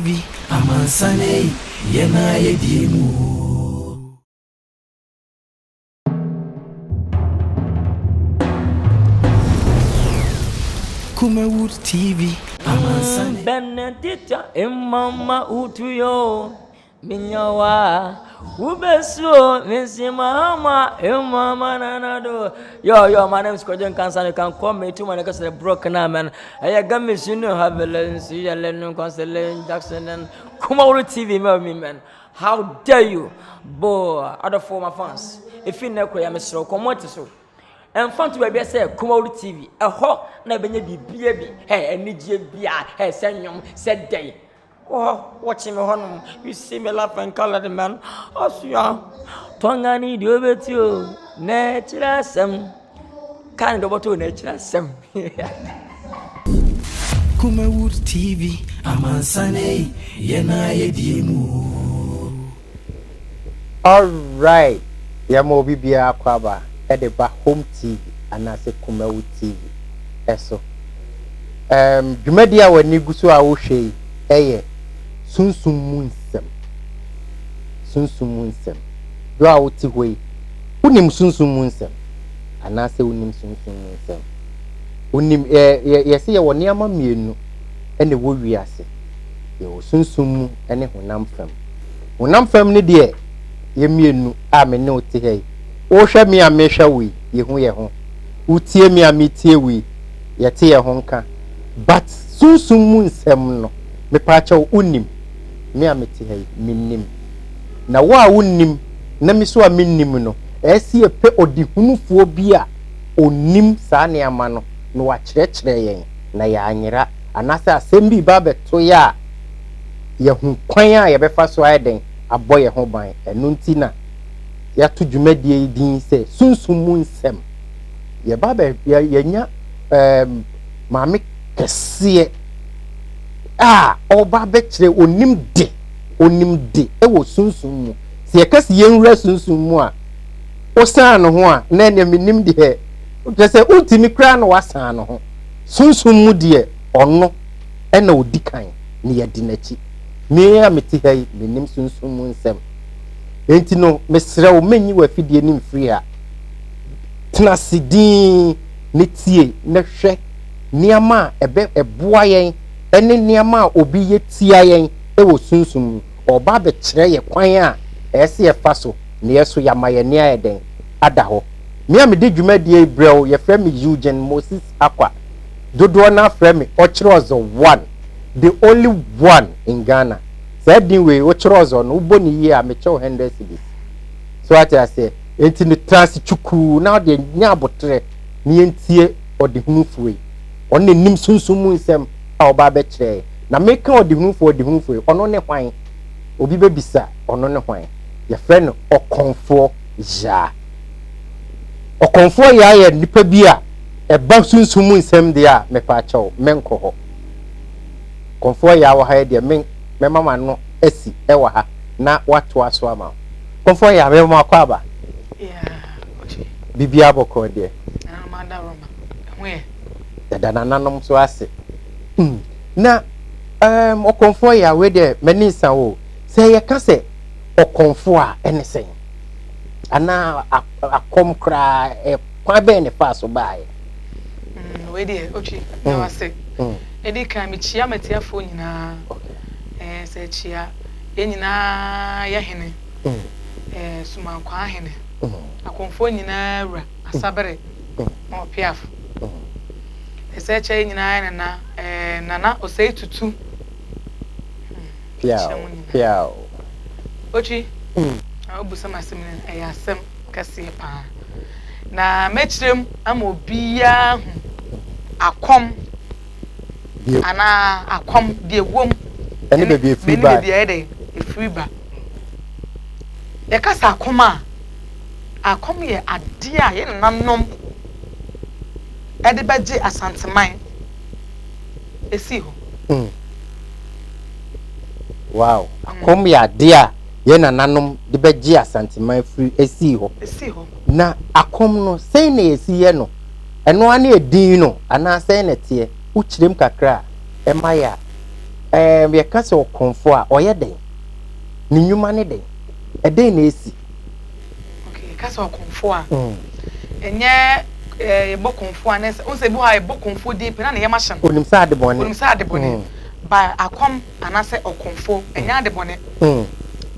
TV amansan ei yɛn a yɛdie mu oo. Kumawood TV amansan ei. Benedicta mama utuyo Minyawa, Wubesuo, Misimama, Imama Nanado. Yo, yo, my name is Kojo Nkansa. You can call me to my niggas the broken man. I got me sunu havelin, Siyalen, Conselin, Jackson, and Kumawood TV, me, man. How dare you, boy, other former fans. If you never am so, come on to so. ɛmfa nto baabi sɛ Kumawood TV ɛhɔ na ɛbɛnya biribia bi ɛ anigyeɛ bia ɛ sɛ nnwom sɛ dɛn Wɔ hɔ, wɔkye me hɔnom. You see me laugh and colored man. Asua. Tɔnga ni deɛ ɔbɛti o, na ɛkyerɛ asɛm. Kaa ne deɛ ɔbɛtɔ o, na ɛkyerɛ asɛm. Kumawood TV, amansan ei, yɛn a yɛdie mu o. Alright, yɛma obi biara akwaaba de ba Home TV anaasɛ Kumawu TV so. Ɛɛm, dwumadi a w'ani gu so a wohwɛ yi yɛ sunsum mu nsɛm. Sunsum mu nsɛm. Berɛ a wote hɔ yi, wonim sunsum mu nsɛm anaasɛ wonim sunsum mu nsɛm? Wonim, yɛ, yɛ, yɛse yɛwɔ nneɛma mmienu na ɛwɔ wiase. Yɛwɔ sunsum mu ne honam fam. Honam fam no deɛ, yɛ mmienu a me ne wo te ha yi, wohwɛ me a mehwɛ wo yi, yɛhu yɛn ho. Wotie me a metie wo yi, yɛte yɛn ho nka. But sunsum mu nsɛm no, mepaakyɛw wonnim? Me a mete ha yi, mennim. Na wo a wonnim, na me nso a mennim no, ɛyɛ sɛ yɛpɛ ɔdehunufoɔ bi a ɔnim saa nneɛma no na wakyerɛkyerɛ yɛn na yɛanyera, anaasɛ asɛm bi reba abɛto yɛn a, yɛahu kwan a yɛbɛfa so ayɛ dɛn abɔ yɛn ho ban. Ɛno nti na yɛato dwumadie yi din sɛ Sunsum Mu Nsɛm. Yɛba bɛ yɛ yɛnya ɛɛm maame kɛseɛ a ɔba bɛkyerɛ onim de onim de wɔ sunsum mu. Sɛ yɛka sɛ yɛnwura sunsum mu a, wosan no ho a na ɛneɛ menim deɛ kyerɛ sɛ wontumi koraa na wasan no ho. Sunsum mu deɛ ɔno ɛna ɔdi kan na yɛdi n'akyi. Me a mete ha yi menim sunsum mu nsɛm. Enti no mesrɛ wo mɛnyi w'afidie no mfiri ha. Tena ase dinn na tie na hwɛ nneɛma a ɛbɛ ɛboa yɛn ne nneɛma a obi yɛ tia yɛn wɔ sunsum mu. Ɔreba abɛkyerɛ yɛ kwan a ɛyɛ sɛ yɛfa so na yɛ so yɛama yɛn ani ayɛ dɛn ada hɔ. Me a mede dwumadie yi brɛ wo, yɛfrɛ me Eugene Moses Akwa. Dodoɔ no ara frɛ me Ɔkyerɛɔzɔ One, the only one in Ghana. Saa din wei, Ɔkyerɛɔzɔ no, wobɔ no yie a, mekyɛ wo hundred cedis. So wate aseɛ? Enti no tena ase kyukuu na ɔdeɛ nya aboterɛ na yɛntie ɔdehunufoɔ yi. Ɔno na nim sunsum mu nsɛm a ɔba abɛkyerɛ yɛn. Na meka ɔdehunufoɔ ɔdehunufoɔ yi, ɔno ne hwan? Obi bɛbisa, ɔno ne hwan? Yɛfrɛ no ɔkɔmfoɔ Yaa. Ɔkɔmfoɔ Yaa yɛ nipa bi a ɛba sunsum mu nsɛm deɛ a, mepaakyɛw, menkɔ hɔ. Kɔmfoɔ Yaa wɔ ha yi deɛ, me, mɛma m'ano asi wɔ ha na watoa so ama wo. Kɔmfoɔ Yaa, mema wo akwaaba. Biribiara bɔkɔɔ deɛ. Yɛda nananom nso ase. Mm. Na um, ɔkɔmfoɔ Yaa, wei deɛ m'ani nsa wo. Sɛ yɛka sɛ ɔkɔmfoɔ a, ɛne sɛn? Anaa akɔm koraa, kwan bɛn na ɛfaa so baeɛ? Mm, wei deɛ, Otwi, na mm. wase. Mm. Ɛdi kan, mekyia m'atiafoɔ nyinaa. Okay. Eh, sɛ kyia yɛn nyinaa yɛ hene. Mm. Eh, Sumankwaa hene. Mm. Akomfoɔ nyinaa wura, Asabere, mm. ma ɔpiafo. Mm. Ɛsɛ kyɛ yɛn nyinaa yɛ nana, eh, nana Osei Tutu. Mm. Piao, piao. Otwi, mm. na wobu sɛ m'asɛm no ɛyɛ asɛm kɛseɛ paa. Na mɛkyerɛ mu ama obiara ahu akɔm anaa akɔm deɛ ɛwom ɛne baabi ɛfiri ba baabi a ɛyɛ dɛ ɛfiri ba. Yɛka sɛ akɔm a, akɔm yɛ adeɛ a yɛn nananom ɛde bɛgye Asanteman ɛsii hɔ. Mm. Wow, akɔm yɛ adeɛ a yɛn nananom de bɛgye Asanteman firi esii hɔ. Esii hɔ. Na akɔm no, sɛn na yɛsi yɛ no? Ɛno ara ne edin no anaa sɛn na ɛteɛ? Wokyerɛ mu kakra a, ɛma yɛ a. Ɛɛm, yɛka sɛ ɔkɔmfoɔ a, ɔyɛ dɛn? Ne nnwuma ne dɛn? Ɛdɛn na ɛsi? Okay, yɛka sɛ ɔkɔmfoɔ a, ɛnyɛ ɛɛ yɛbɔ kɔmfoɔ a na ɛsɛ, wohu sɛ ebi wɔ hɔ a yɛbɔ kɔmfoɔ din pɛ na ne yam ahye no. Onim sɛ ade bɔne. Onim sɛ ade bɔne. Ba akɔm anaasɛ ɔkɔmfoɔ, ɛnyɛ ade bɔne.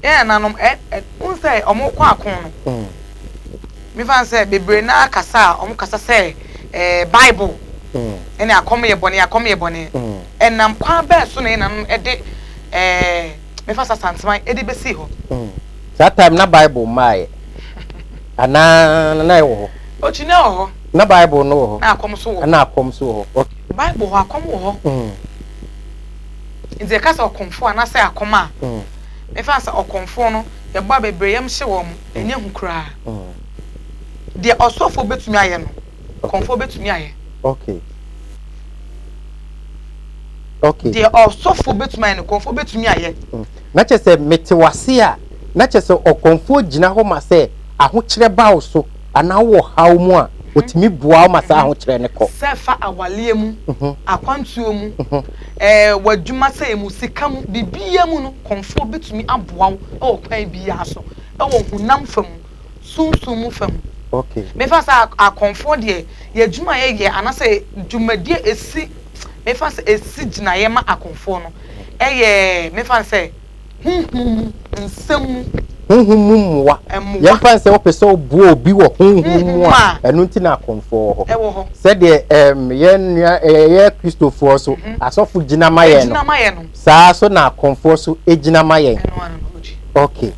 Yɛn nananom, ɛ ɛ wohu sɛ wɔkɔ ako no, mefa no sɛ bebree no ara kasa a, wɔkasa sɛ ɛɛ Bible ɛne akɔm yɛ bɔne, akɔm yɛ bɔne. Ɛnam kwan bɛn so na yɛn nananom de ɛɛ mefa sɛ Asanteman de bɛsii hɔ? Saa time na Bible mmaeɛ anaa na ɛwɔ hɔ? Okyi na ɛwɔ hɔ. Na Bible no wɔ hɔ. Na akɔm nso wɔ hɔ. Na akɔm nso wɔ hɔ. Okay. Bible hɔ akɔm wɔ hɔ. Nti yɛka sɛ ɔkɔmfoɔ anaasɛ akɔm a, mefa sɛ ɔkɔmfoɔ no yɛbɔ a bebree yam hye wɔn, ɛnyɛ hu koraa. Deɛ ɔsɔfoɔ bɛtumi ayɛ no, ɔkɔmfoɔ bɛtumi ayɛ. Okay. Okay. Deɛ ɔsɔfoɔ bɛtumi ayɛ no, kɔmfoɔ bɛtumi ayɛ. Na kyerɛ sɛ mete w'ase a, na kyerɛ sɛ ɔkɔmfoɔ gyina hɔ ma sɛ ahokyerɛ ba wo so anaa wowɔ haw mu a, ɔtumi boa wo ma saa ahokyerɛ no kɔ. Sɛ ɛfa awaleɛ mu, akwantuo mu, ɛɛ w'adwumasɛm mu, sika mu, biribiara mu no, kɔmfoɔ bɛtumi aboa wo wɔ kwan biara so, wɔ honam fa mu, sunsum mu fa mu. Okay. Mefa sɛ akɔmfoɔ deɛ, yɛn adwuma a yɛyɛ anaasɛ dwumadie a ɛsi, mefa sɛ ɛsi gyinaeɛ ma akɔmfoɔ no, ɛyɛ mefa no sɛ honhom mu nsɛm mu. Honhom mu mmoa. Mmoa. Yɛmfa no sɛ wopɛ sɛ woboa obi wɔ honhom mu a, ɛno nti na akɔmfoɔ wɔ hɔ. Ɛwɔ hɔ. Sɛdeɛ ɛɛm yɛn nua ɛɛ yɛ Kristofoɔ so asɔfo gyina ma yɛn no. Gyina ma yɛn no. Saa so na akɔmfoɔ so gyina ma yɛn. Ɛno ano no ogye. Okay.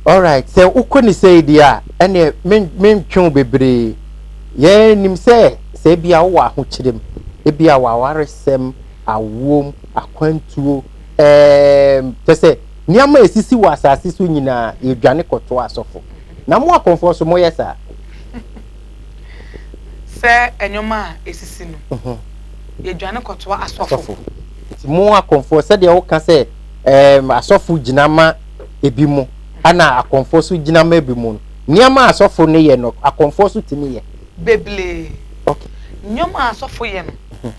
Alright, sɛ wokɔ ne sei deɛ a, ɛneɛ mentwe wo bebree. Yɛnim sɛ sɛ ebia wowɔ ahokyerɛ mu, ebia w'awaresɛm, awoɔ mu, akwantuo, ɛɛm, kyerɛ sɛ nneɛma a ɛsisi wɔ asase so nyinaa, yɛdwane kɔtoa asɔfo. Na mo akɔmfoɔ nso, moyɛ saa? Sɛ nneɛma a ɛsisi no, yɛdwane kɔtoa asɔfo. Nti mo akɔmfoɔ, sɛdeɛ woka sɛ ɛɛm, asɔfo gyina ma ebi mo, ɛna akɔmfoɔ nso gyina ma ebi mo no, nneɛma a asɔfo no yɛ no, akɔmfoɔ nso tumi yɛ? Bebree. Okay. Nneɛma a asɔfo yɛ no,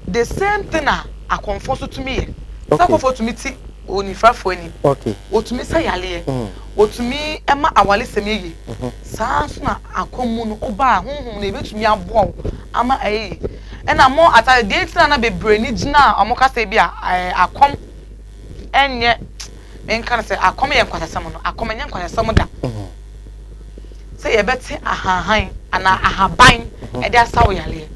the same thing a akɔmfoɔ nso tumi yɛ. Sɛ akɔmfoɔ tumi ti onifirafoɔ ani, wɔtumi sa yareɛ, wɔtumi ma awaresɛm yɛ yie. Saa ara nso na akɔm mu no, woba a, honhom no ɛbɛtumi aboa wo ama ayɛ yie. Ɛna mo atare, deɛ nti na na bebree ani gyina a wɔka sɛ bi a akɔm nyɛ, menka no sɛ akɔm yɛ nkwaseasɛm no, akɔm ɛnyɛ nkwaseasɛm da. Sɛ yɛbɛte ahahan anaa ahaban de asa wo yareɛ.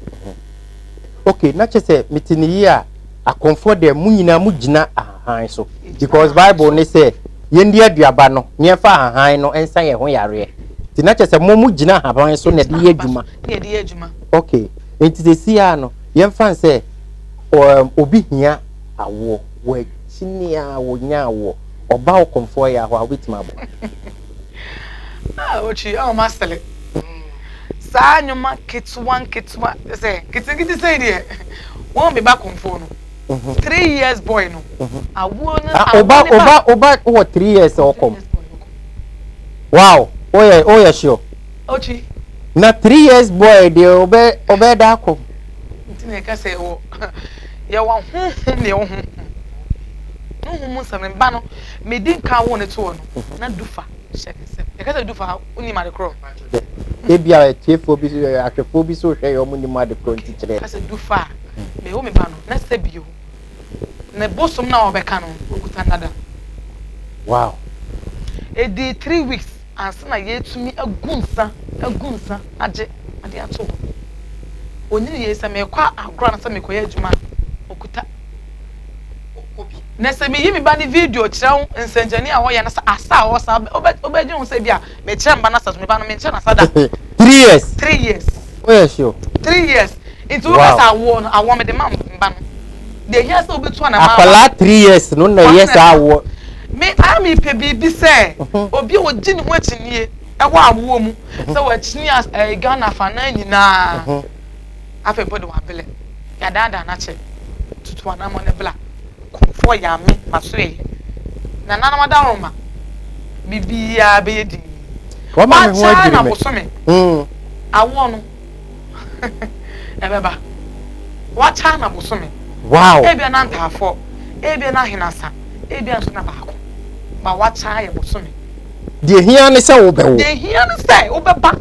Okay, na kyerɛ sɛ mete ne yie a, akɔmfoɔ deɛ mo nyinaa mo gyina ahahan so because Bible ne sɛ yɛndi aduaba no na yɛmfa ahahan no nsa yɛn ho yareɛ. Nti na kyerɛ sɛ mo mo gyina ahaban so na ɛde yɛ adwuma. Na yɛde yɛ adwuma. Okay, nti seesei ara no yɛmfa no sɛ um, obi hia awoɔ, wakyini a wɔnya awoɔ, ɔba wo kɔmfoɔ yɛ ahɔ a wobɛtumi aboa? Ah, otwi, oh, masele. Saa nnwoma ketewa nketewa sɛ nketenkete sɛi deɛ wɔn me ba kɔmfoɔ no mhm. three years boy no mhm. awoɔ no ah, awoɔ ne ba oba oba wɔ three years ɔkɔm wow oyɛ oyɛ sure otwi na three years boy deɛ ɔbɛ ɔbɛ da akɔm nti na ɛka sɛ yɛwɔ yɛwɔ honhom na yɛwɔ honhom honhom mu nsɛm ne ba no medi nka wo ne toɔ no na dufa hyɛ ne nsam. Yɛka sɛ dufa a, wonim ade korɔ? Ebia atiefoɔ bi, ahwɛfoɔ bi so rehwɛ yɛn, wɔn nnim ade korɔ nti kyerɛ. Yɛka sɛ dufa a, mewo me ba no, na sɛ bio, ne bosom no a ɔbɛka no, ɔkuta nnada. Wow. Ɛdii three weeks ansa na yɛatumi agu nsa, agu nsa agye ade ato hɔ. Ɔnyini yei sɛ merekɔ agorɔ anaasɛ merekɔyɛ adwuma a, ɔkuta. Na sɛ miyi me ba no video kyerɛ wo nsɛnkyerɛnne a ɔyɛ anasɛ asa a ɔsa a, wobɛ wobɛdwen ho sɛ bi a mekyerɛ me ba no asa so me ba no menkyerɛ no asa da. Three years. Three years. Woyɛ sure? Three years. Nti wobɛ sɛ awoɔ no awoɔ mede ma me ba no. Deɛ ehia sɛ wobɛtu anamɔ aba. Akwadaa three years no na ɛyɛ saa awoɔ. Me a mepɛ biribi sɛ obi a ɔgye ne ho akyinnye ɛwɔ awoɔ mu sɛ wakyini as ɛɛ Ghana afanan nyinaa. Afei mpo de wabelɛ. Yɛadaadaa no akyɛ. Tutu anamɔ no bla. Komfoɔ Yame masoɛeɛ. Nananom adaworoma. Biribiara bɛyɛ dinn. Wama me ho Wakyɛ adwiri na me. bosome. Mm. Awoɔ no ɛbɛba. Wakyɛ na bosome. Wow. Ebia na ntaafoɔ. Ebia na ahenasa, ebia nso na baako. Ba wakyɛ ayɛ bosome. Deɛ ehia ne sɛ wobɛwo. Deɛ ehia ne sɛ wobɛba,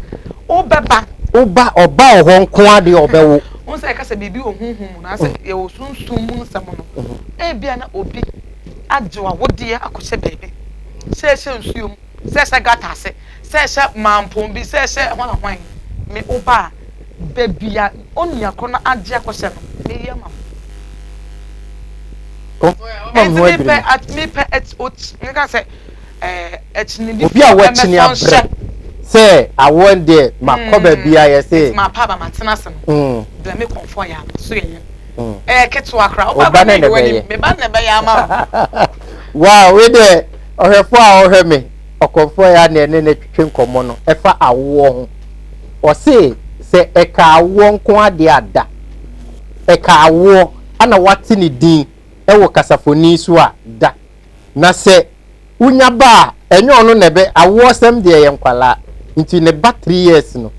wobɛba. Woba, ɔba wɔ hɔ nko ara deɛ ɔbɛwo. Wohu sɛ yɛka sɛ biribi wɔ honhom mu no, anaasɛ yɛwɔ sunsum mu nsɛm no, ebia na obi agye w'awodeɛ akɔhyɛ baabi, sɛ ɛhyɛ nsuo mu, sɛ ɛhyɛ gutter ase, sɛ ɛhyɛ mampɔn bi, sɛ ɛhyɛ hwan hwan, me woba a, baabi a onua korɔ no agye akɔhyɛ no, meyi ama wo. Enti mepɛ, mepɛ, meka sɛ, Obi a wakyini abrɛ sɛ awoɔ deɛ makɔ baabi a yɛse. Nti mapa aba matena ase no brɛ me kɔmfoɔ yɛ ama so yɛyɛ ɛyɛ ketewa koraa woba ba ne w'anim me ba na ɛbɛyɛ ama wo. Wow wei deɛ ɔhwɛfoɔ a ɔhwɛ me ɔkɔmfoɔ yɛ aneɛ ne ne twetwe nkɔmmɔ no ɛfa awoɔ ho ɔse sɛ ɛka awoɔ nko adeɛ ada ɛka awoɔ ana wate ne din ɛwɔ kasafoni so a da Na sɛ wonya ba a, ɛnyɛ ɔno na ɛbɛ, awoɔsɛm deɛ ɛyɛ nkwadaa, nti ne ba 3 years no,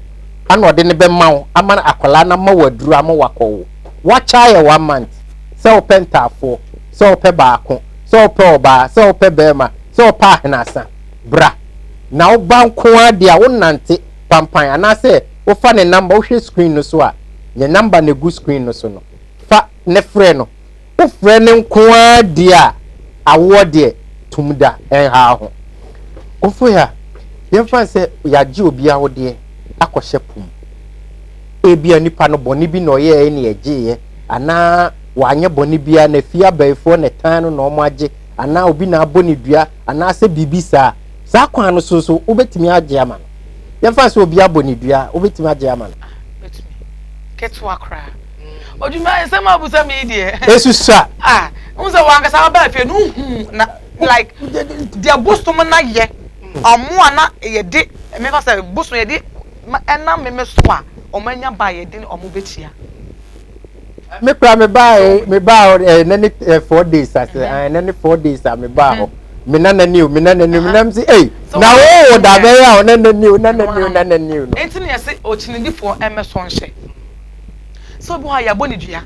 ana ɔde no bɛma wo, ama akwadaa no ama wo aduro ama wakɔwo. Wakyɛ ayɛ one month, sɛ wopɛ ntaafoɔ, sɛ wopɛ baako, sɛ wopɛ ɔbaa, sɛ wopɛ bɛrima, sɛ wopɛ ahenasa, bra. Na wo ba nko ara deɛ a, wonante pampan anaasɛ wofa ne number, wohwɛ screen no so a, ne number na ɛgu screen no so no, fa ne frɛ no. Wofrɛ no nko ara deɛ a, awoɔ deɛ, tum da, ɛnha ho. Kofoya, yɛmfa no sɛ yɛagye obi awodeɛ akɔhyɛ po mu. Ebia nipa no bɔne bi na ɔyɛeɛ na yɛgyeeɛ, anaa wanyɛ bɔne biara na fie abayifoɔ na ɛtan no na wɔagye, anaa obi na abɔ no dua, anaasɛ biribi saa. Saa kwan no so nso, wobɛtumi agye ama no. Yɛmfa no sɛ obi abɔ no dua a, wobɛtumi agye ama no. Ah, mɛtumi. Ketewa koraa. Odwuma nsɛm a wobusa me yi deɛ. Esusua. Ah, n sɛ wankasa waba afie no hu na like deɛ bosom na yɛ ɔmo a na yɛde mefa sɛ bosom yɛde ɛnam meme so a ɔmo anya ba yɛde ɔmo bɛkyia. Me kura me baa me baa ɛnɛ ne 4 days ase ɛnɛ ne 4 days a me baa hɔ me nana ni o, me nana ni o, me nam si ei na wo wo da bɛyɛ a o nana ni o, nana ni o, nana ni o no. Enti na yɛse okyinidifoɔ mmɛsɔ nhyɛ. Sɛ obi wɔ hɔ a yɛabɔ no dua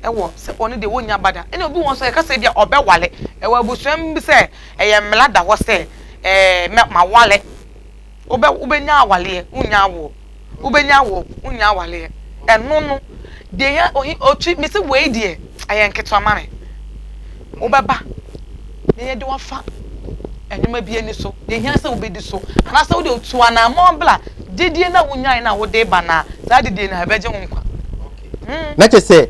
wɔ sɛ ɔno deɛ wɔnnya ba da, ɛna obi wɔ hɔ nso a yɛka sɛ ebia ɔbɛwale. Ɛwɔ abusua mu bi sɛ ɛyɛ mmara da hɔ sɛ ɛɛ mɛ mawale. Wobɛ wobɛnya awaleɛ, wonnya awoɔ. Wobɛnya awoɔ, wonnya awaleɛ. Ɛno no, deɛ hia ohi otwi mese wei deɛ ɛyɛ nketewa ma me. Wobɛba na yɛde wo afa nneɛma bi ani so, deɛ ehia sɛ wobɛdi so, anaasɛ wode otu anammɔn bla, gyedie no a wonyae no a wode ba no a, saa gyedie no ɛbɛgye wo nkwa. Na kyerɛ sɛ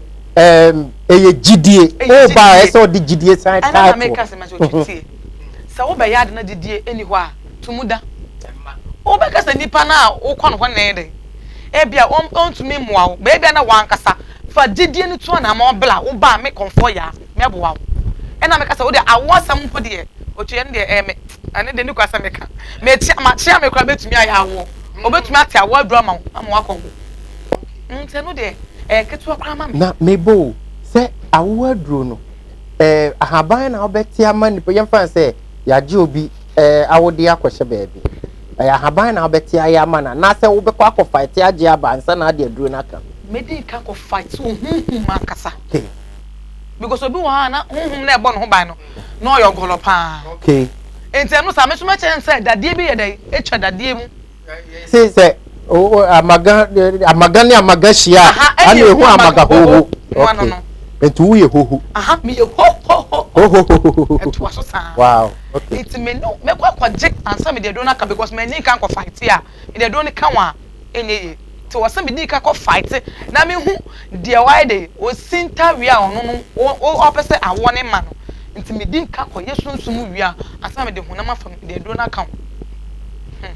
ɛyɛ gyidie, woba a ɛsɛ ɔde gyidie san taa toɔ. Ɛna na meka sɛ mɛsɛ ɔtwi tie, sɛ wobɛyɛ ade na gyidie ɛni hɔ a, to mu da. Wobɛka sɛ nipa no a wokɔ no hɔ no yɛ dɛn? Ebia ɔntumi mmoa wo, baabi a na wankasa fa gyidie no tu anammɔn bla, woba a me kɔmfoɔ yaa. Mɛboa wo. Ɛna meka sɛ, wo deɛ awoɔ asɛm mpo deɛ, otwi ɛno deɛ ɛyɛ me, ɛno deɛ ne kura sɛ meka. Mekyea, makyea me koraa bɛtumi ayɛ awoɔ. Ɔbɛtumi ate awoɔ aduru ama wo, ama wakɔ wo. Nti ɛno deɛ, ɛyɛ ketewa koraa ma me. Na mebɔ o, sɛ awoɔ aduro no, ɛɛ ahaban na wobɛte ama nipa, yɛmfa no sɛ yɛagye obi ɛɛ awodeɛ akɔhyɛ baabi. Ɛyɛ ahaban na wobɛte ayɛ ama no anaasɛ wobɛkɔ akɔ fight agye aba ansa na ade aduro no aka? Mɛdi nka akɔ fight wɔ honhom mu ankasa. Okay. Because obi wɔ hɔ a na honhom na ɛbɔ ne ho ban no na ɔyɛ ɔgɔlɔ paa. Okay. Nti ɛno saa me nso mɛkyerɛ no sɛ dadeɛ bi yɛ dɛ etwa dadeɛ mu. Se sɛ amaga amaga ne amaga hyia a ɛna ehu amaga hoho. Okay. Nti wo yɛ hoho. Aha me yɛ ho ho ho. Ho ho ho ho. Ɛtoa so saa. Wow. Okay. Nti me no mɛkɔ akɔgye ansa me de aduro no aka because m'ani nka nkɔ fight a me de aduro no ka wɔn a ɛnyɛ yie. Nti wɔ sɛ medii ka kɔ fight na me hu deɛ wayɛ dɛ osinta wie a ɔno no ɔpɛ sɛ awoɔ ne ma no nti medii ka kɔ yɛ sunsum wie a ansa na mede honam afa mu de aduro no aka ho. Hmm.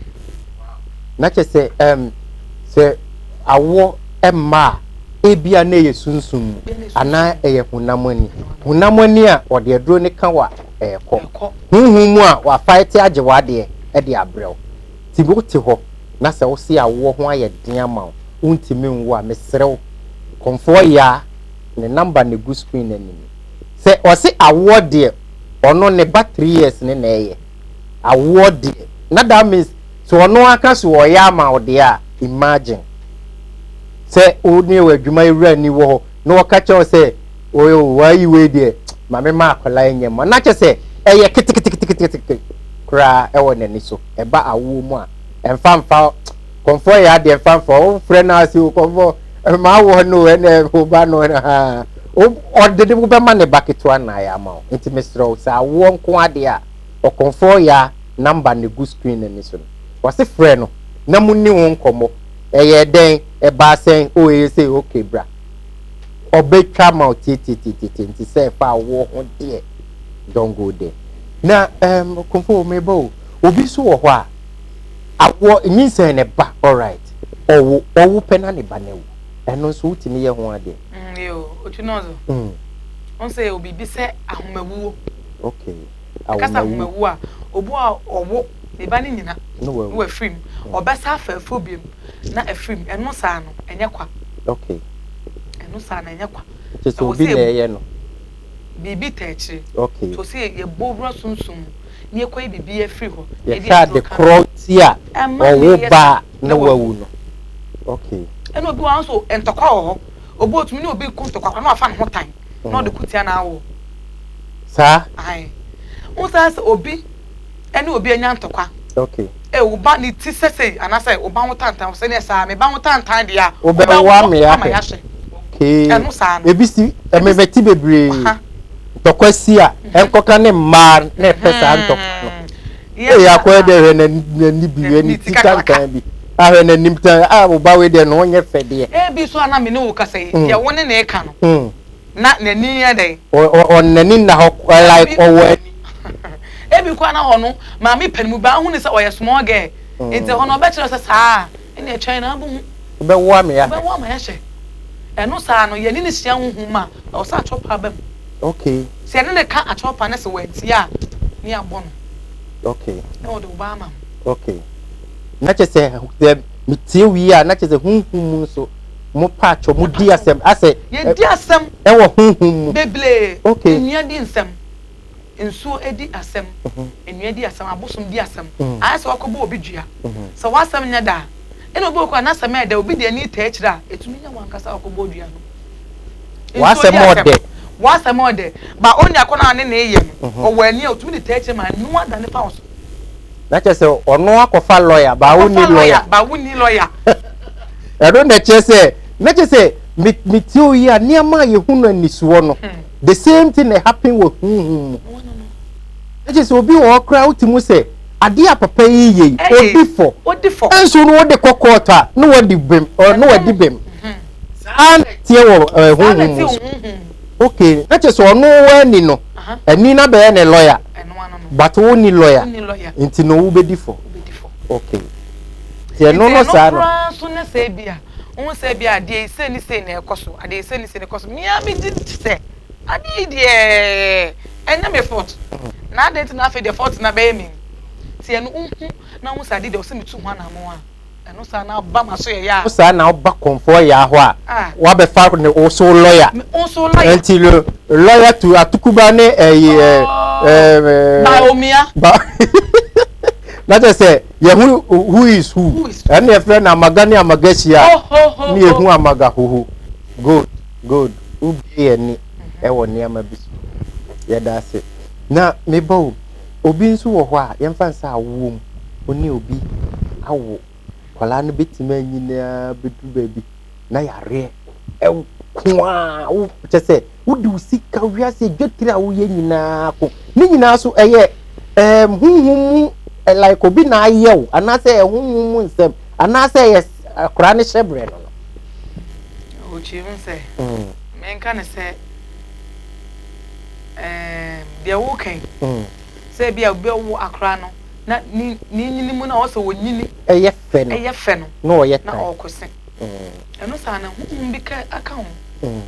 Na kyɛ sɛ ɛm sɛ awoɔ mma a ebia na ɛyɛ sunsum mu anaa ɛyɛ honam ani. Honam ani a ɔde aduro no ka wo a ɛɛkɔ. Honhom mu a wafight agye w'adeɛ de abrɛ wo. Nti wote hɔ na sɛ wose awoɔ ho ayɛ den ama wo, wontumi nwo a, mesrɛ wo, Kɔmfoɔ Yaa, ne number na ɛgu screen no anim yi. Sɛ ɔse awoɔ deɛ, ɔno ne ba 3 years ne na ɛyɛ. Awoɔ deɛ, na that means sɛ ɔno ara ka sɛ ɔyɛ ama wo deɛ a, imagine. Sɛ wo ne adwumayɛwurani wɔ hɔ na ɔka kyerɛ wo sɛ, oh, wayi wei deɛ, Ma me ma akwadaa yi nyɛ mma. Na kyɛ sɛ ɛyɛ keteketeketekete koraa ɛwɔ n'ani so. Ɛba awoɔ mu a, ɛmfa mfa kɔmfoɔ yɛ adeɛ mfa mfa wofrɛ no ase o kɔmfoɔ ma awoɔ no ɛnɛ wo ba no ha ɔde de wobɛma ne ba ketewa na ayɛ ama wo. Nti mesrɛ wo sɛ awoɔ nko adeɛ a ɔkɔmfoɔ yɛ namba no gu screen no ani so no. Wɔse frɛ no na munni ho nkɔmmɔ. Ɛyɛɛ dɛn? Ɛbaa sɛn? Oh, ɛyɛ sei, okay, bra. Ɔbɛtwa ma wo tiatiatiatia nti sɛ ɛfa awoɔ ho deɛ, don't go there. Na um, Komfo, meba o. Obi nso wɔ hɔ a, awoɔ, nyinsɛn ne ba, alright. Ɔwo, ɔwo pɛ na ne ba no awu. Ɛno nso wotumi yɛ ho adeɛ. Mm, yo, otwi nɔɔso. Mm. Ɔn sɛ yɛ obi bi sɛ ahomawuo. Okay. Ɛka sɛ ahomawuo a, obi a ɔwo ne ba no nyina na wafiri mu. Mm. Ɔbɛsa afa afuo biom na afiri mu. Ɛno saa no, ɛnyɛ kwa. Okay. Ɛno saa no, ɛnyɛ kwa. Kyɛ sɛ obi na ɛyɛ no. Biribi ta akyire. Okay. Nti ɔsɛ yɛbɔ wura sunsum mu na yɛkɔyi biribi afiri hɔ. Yɛhwɛ ade korɔ ti a ɔwo ba na wawu no. Okay. Ɛna obi wɔ hɔ nso ntɔkwa wɔ hɔ. Obi otumi ne obi ko ntɔkwa koraa na wafa ne ho tan na ɔde ko tia n'awoɔ. Saa. Ae. Wohu saa sɛ obi ɛne obi anya ntɔkwa. Okay. Ee wo ba ne ti sɛ sei anaasɛ wo ba ho tantan sɛ neɛ saa me ba ho tantan deɛ a. Wobɛwo ama yɛahwɛ. Okay. Ɛno saa no. Ebi si ɛmɛmɛti bebree. Ntɔkwa si a ɛnkɔka ne mmaa na ɛpɛ saa ntɔkwa no. Ee akɔyɛ dɛ hwɛ n'ani bi hwɛ ne ti tantan bi ahwɛ n'anim tan a wo ba wei deɛ ne ho nyɛ fɛ deɛ. Ebi so a na me ne wo kasa yi deɛ wo ne ne reka no. Na n'ani yɛ dɛn? Ɔ n'ani nna hɔ like ɔwɔ ani. Ebi koraa na hɔ no maame panin mu baa hu ne sɛ ɔyɛ small girl nti ɛhɔ no ɔbɛkyerɛ sɛ saa ɛna ɛtwɛn na abɛhu. Wobɛwo ama yɛahwɛ. Wobɛwo ama yɛahwɛ. Ɛno saa no yɛne no hyia honhom mu a ɛwɔ sɛ atɔpa ba mu. Okay. Sɛ yɛne no ka atɔpa no sɛ wantie a ne yɛabɔ no. Okay. Na wɔde wo ba ama no. Okay. Na kyerɛ sɛ sɛ metie wie a na kyerɛ sɛ honhom mu nso. Mo paatwɔ mo di asɛm asɛ. Yɛ di asɛm. Ɛwɔ honhom mu. Bebree. Okay. Nnua di nsɛm. Nsuo di asɛm. Nnua di asɛm. Abosom di asɛm. Ayɛ sɛ wakɔ bɔ obi dua. Sɛ w'asɛm nyɛ dɛ a, ɛna obi wɔ hɔ koraa n'asɛm yɛ dɛ, obi de ani taa akyire a, ɛtumi nya w'ankasa a wakɔ bɔ dua no. W'asɛm ɔdɛ. W'asɛm ɔdɛ. Ba onua kɔ no a ne ne yɛ no, ɔwɔ ani a otumi de taa akyire ma ɛno adane fa wo so. Na kyerɛ sɛ ɔno akɔfa lɔya ba wo ni lɔya. Ba wo ni lɔya. Ɛno na ɛkyerɛ sɛ na kyerɛ sɛ me me tie oyi a nneɛma a yɛhu no anisoɔ no hmm. the same thing na happen wɔ huhum mu. Na kyerɛ sɛ obi wɔ hɔ koraa wote mu sɛ adeɛ a papa yi yɛ yi odi fɔ ɛnso no wode kɔ court a na wadi bem na wadi bem hmm. saa na ɛteɛ wɔ huhum mu so. Okay, na kyerɛ sɛ ɔno wɔ ani no ani na bɛyɛ ne lɔya but wo ni lɔya nti no wobɛdi fɔ. Okay. Nti ɛno no saa no. Nti ɛno koraa nso ne sɛ bi a wohu sɛ bi a adeɛ yi sei ne sei na ɛkɔ so adeɛ yi sei ne sei na ɛkɔ so mea megye di sɛ adeɛ yi deɛ ɛnyɛ me fault na adɛn nti na afei deɛ fault no abɛyɛ me nti ɛno wohu na wohu sɛ adeɛ deɛ ɔsɛ metu ho anammɔn a Ɛno saa na aba ma so yɛ ya. Wo saa na ɔba kɔnfoɔ yaa hɔ a ah. wabɛfa ne wo so lɔya. Wo so lɔya. Nti lɔya tu atukuba ne ɛyi ɛ ɛɛ. Baomia. Ba na kyerɛ sɛ yɛhu who is who ɛne yɛfrɛ no amaga ne amaga hyia ne yɛhu amaga hoho good good wobie yɛn ani ɛwɔ nneɛma bi so yɛda ase na meba o Obi nso wɔ hɔ a, yɛmfa no sɛ awoɔ mu, wo ne obi awo, akwadaa no bɛtumi anyini ara bɛduru baabi na yareɛ nko ara, wo kyɛ sɛ wode wo sika wiase dwetire a woyɛ nyinaa ko ne nyinaa so ɛyɛ ɛɛm honhom mu like obi na ayɛ wo anaasɛ ɛyɛ honhom mu nsɛm anaasɛ ɛyɛ akwadaa no hyɛbrɛ no no. Ɔkyerɛ mu sɛ, menka ne sɛ Ɛɛm, deɛ woreka yi, sɛ ebi a obi ɔwo akora no na ne ne nyini mu na ɔwɔ sɛ onyini. Ɛyɛ fɛ no. Ɛyɛ fɛ no. Na ɔyɛ tan. Na ɔrekɔse. Ɛno saa no, honhom bi ka aka ho.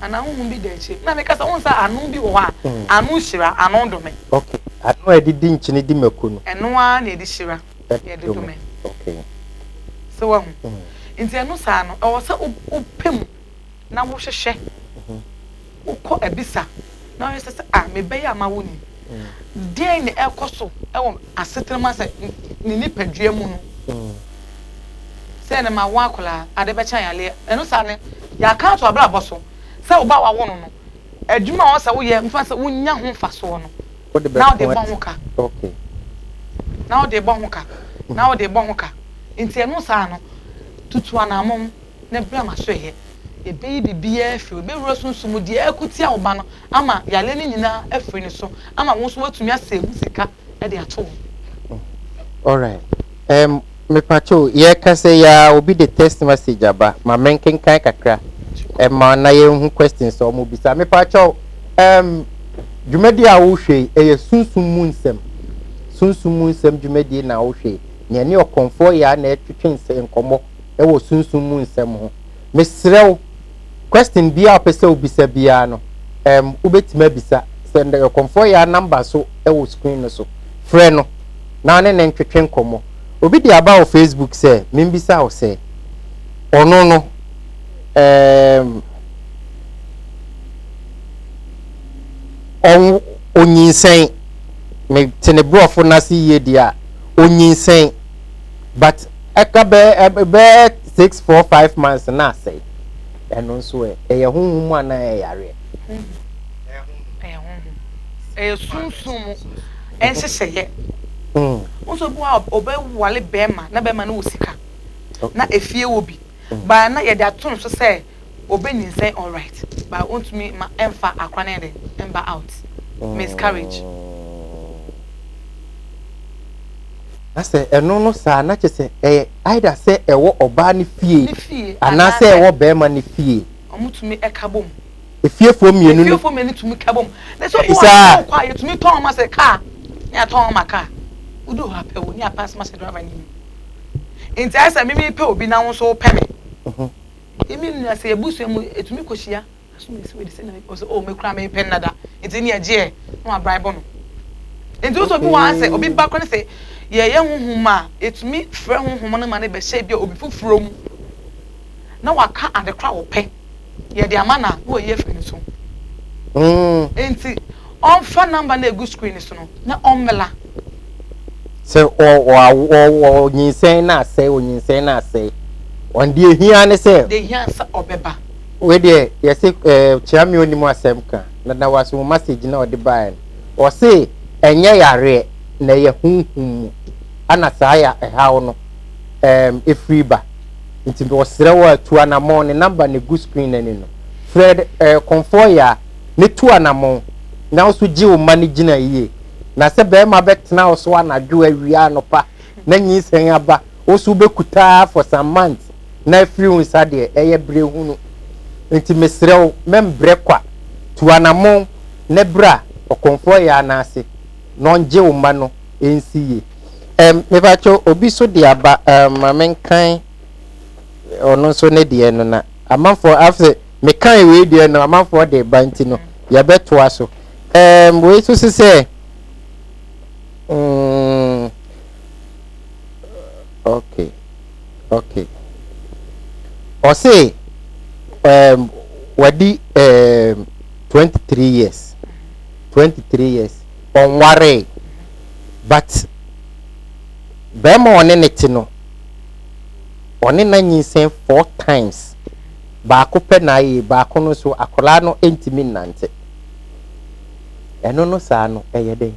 Anaa honhom bi da akyire. Na meka sɛ, wohu sɛ ano bi wɔ hɔ a, ano hyira, ano dome. Okay. Ano a yɛde di nkyene di mako no. Ɛno ara na yɛde hyira, yɛde dome. Okay. Sɛ wahu? Nti ɛno saa no, ɛwɔ sɛ wopɛ mu. na wohwehwɛ, wokɔ abisa na wohwɛ sɛ sɛ ah me ba yi a mawo no yi, deɛn na ɛrekɔ so wɔ asetena mu asɛ ne nipadua mu no. Sɛ ɛnɛ mawo akwadaa, ade bɛkyɛ ayaleɛ, ɛno saa no yɛaka ato abrabɔ so sɛ wo ba a wawo no no. Adwuma a ɔsɛ woyɛ mfa sɛ wonya ho mfasoɔ no, na wode bɔ ho ka. Na wode bɔ ho ka. Na wode bɔ ho ka. Nti ɛno saa no, tutu anammɔn na bra m'asoɛeɛ. Yɛbɛyi biribiara afiri hɔ. Yɛbɛwura sunsum mu deɛ ɛko tia wo ba no ama yareɛ no nyinaa afiri ne so ama wo nso woatumi asave sika de ato wo. Alright. Um, mepakyɛw, yɛrekasa yi ara obi de text message aba, ma menkenkan kakra ɛma na yɛnhu questions a wɔbisa. Mepakyɛw, um, dwumadi a wohwɛ yi, ɛyɛ sunsum mu nsɛm. Sunsum mu nsɛm dwumadie na wohwɛ yi. Nea ɛne ɔkɔmfoɔ yɛ a na ɛtwetwe nsɛ nkɔmmɔ ɛwɔ sunsum mu nsɛm ho. Mesrɛ wo, question biara a wopɛ sɛ wobisa biara no, um, wobɛtumi abisa. Sɛ ɔkɔmfoɔ yɛ a number so ɛwɔ screen no so. Frɛ no na ne ne ntwetwe nkɔmmɔ. Obi de aba wɔ Facebook sɛ membisa wo sɛ, ɔno no, um, ɔnwo, onyinsɛn, mete ne borɔfo no ase yie deɛ a, onyinsɛn, but ɛka bɛyɛ bɛyɛ 6, 4, 5 months na asɛe. Ɛno nso ɛ, ɛyɛ honhom mu anaa ɛyɛ yareɛ? Ɛyɛ honhom. Ɛyɛ sunsum mu nhyehyɛeɛ. Wo nso obi wɔ hɔ a ɔbɛwale bɛrima na bɛrima no wɔ sika na efie wɔ bi but na yɛde ato no so sɛ ɔbɛnyinsɛn alright but ɔntumi ma ɛmfa akora no yɛ dɛ ɛmba out, miscarriage. Na sɛ ɛno no saa na kyerɛ sɛ ɛyɛ either sɛ ɛwɔ ɔbaa no fie anaasɛ ɛwɔ bɛrima no fie. Wɔtumi ka bom. Efiefoɔ mmienu no. Efiefoɔ mmienu tumi ka bom. Na sɛ obi wɔ hɔ kɔ a yɛtumi tɔn ma sɛ kaa ne atɔn ma kaa. Wodu hɔ apɛ wo ne apaase ma sɛ driver ne mu. Nti ayɛ sɛ mimi pɛ obi na wo nso wopɛ me. Emi nua sɛ yɛbusua mu etumi kɔhyia aso mesi wei de sɛ na ɔsɛ oh mekura mepɛ nnada nti ne ɛgyeɛ na wabrae bɔ no. Nti wo sɛ obi wɔ ha sɛ obi ba kora ne sɛ yɛyɛ honhom a yɛtumi frɛ honhom no ma no bɛhyɛ bi a obi foforɔ mu na waka ade kora wɔpɛ. Yɛde ama no a, na wayi afiri ne so. Enti ɔmfa number no a egu screen no so no na ɔmmla. Sɛ ɔnyinsɛn na asɛe, ɔnyinsɛn na asɛe. Ɔn deɛ ehia ne sɛ. Deɛ ehia sɛ ɔbɛba. Wei deɛ yɛse ɛɛ Kyeame onim asɛm ka na na waso wo message na ɔde baeɛ no. Ɔse ɛnyɛ yareɛ na ɛyɛ honhom mu ana saa ya ɛhaw no ɛɛm efiri ba. Nti ɔsrɛ wo a tu anamɔn, ne number na egu screen no ani no. Frɛ eh, Kɔmfoɔ Yaa ne tu anamɔn na wo so gye wo mma no gyina yie. Na sɛ bɛɛma bɛtena wo so anadwo, awia, anɔpa na nyinsɛn aba, wo so wobɛkutaa for some months na afiri wo nsa deɛ, ɛyɛ berɛ hunu. Nti mesrɛ wo, mɛmbrɛ kwa. Tu anamɔn na bra Ɔkɔmfoɔ Yaa no ase na ɔngye wo mma no nsi yie. Ɛm, mepakyɛw, obi so de aba, ɛm, ma menkan ɔno nso ne deɛ no na amanfoɔ afei mekan wei deɛ no amanfoɔ de ba nti no yɛbɛtoa so. Ɛm, wei nso se sɛ, mm, okay, okay. Ɔse, ɛm, wadi, ɛm, 23 years, 23 years, ɔnwaree. But bɛrima a ɔne no te no, ɔne no anyinsɛn four times. Baako pɛ na ayɛ, baako no nso akwadaa no ntumi nnante. Ɛno no saa no, ɛyɛ dɛn?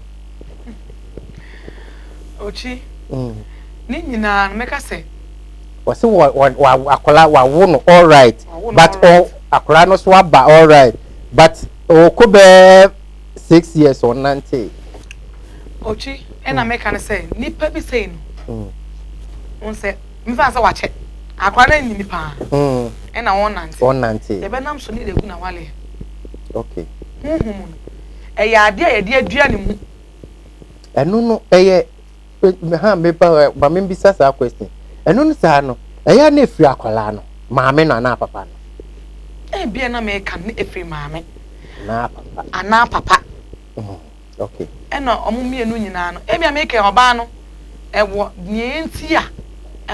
Okyi, ne nyinaa no mɛka sɛ. Wɔsi wɔ wɔ akwadaa wawo no all right, but ɔ akwadaa no so aba all right, but ɔkɔ bɛɛ. 6 years ɔnnantee. Otwi, ɛna meka no sɛ nipa bi sei no, wohu sɛ mefa no sɛ wakyɛ, akwadaa no anyini paa, ɛna ɔnnante. Ɔnnante. Yɛbɛnam so ne yɛde agu n'awaleɛ. Okay. Honhom mu no, ɛyɛ adeɛ a yɛde adua ne mu. Ɛno no ɛyɛ ha meba ma membisa saa question. Ɛno no saa no, ɛyɛ a na ɛfiri akwadaa no, maame no anaa papa no? Ebia na meka no na ɛfiri maame. Anaa papa. Anaa papa. Mm, okay. Ɛna wɔn mmienu nyinaa no, ebia meka ɔbaa no, ɛwɔ nea enti a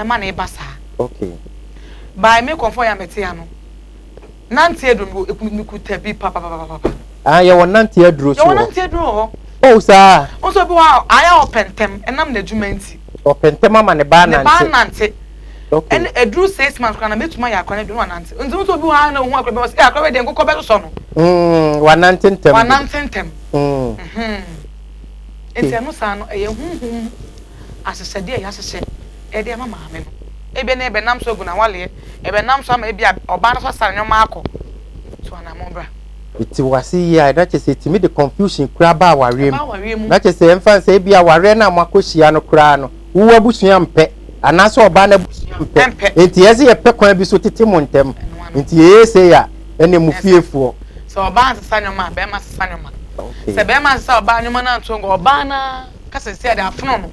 ɛma no ba saa. Okay. By me kɔnfɔ yɛ a mete ha no, nante aduro mekuta bi papapapapa. Ah, yɛwɔ nante aduro so wɔ hɔ. Yɛwɔ nante aduro wɔ hɔ. Oh, saa. Nso bi wɔ hɔ a, ayɛ ɔpɛ ntɛm, ɛnam n'adwuma nti. Ɔpɛ ntɛm ama ne ba anante. Ne ba anante. Ɛne ɛduru 6 months koraa na mɛtumi ayɛ akora no aduro na wanante. Nti wo sɛ obi wɔ ha na ohu akora bi wɔ sɛ akora wei deɛ nkokɔ bɛsosɔ no. Wanante ntɛm. Wanante ntɛm. Nti ɛno saa no ɛyɛ honhom ahyehyɛdeɛ a yɛahyehyɛ ɛde ama maame no. Ebi na ɛbɛnam so agu n'awaleɛ, ɛbɛnam so ama ebi a ɔbaa no so asa nneɛma akɔ so anammɔn bra. Ɛti wase yie a, na kyerɛ sɛ ɛtumi de confusion koraa ba awareɛ mu. Na kyerɛ sɛ ɛmfa sɛ ebi awareɛ no a moakɔhyia no koraa no, wo abusua mpɛ anaasɛ ɔbaa no abusua mpɛ. Nti ɛsɛ yɛpɛ kwan bi so tete mo ntɛm. Nti yɛyɛ sei a, ɛne mo fiefoɔ. Sɛ ɔbaa nsesa nneɛma a, bɛrima sesa nneɛma. Sɛ bɛrima nsesa ɔbaa nneɛma no anto nka ɔbaa no kasa si ade afono no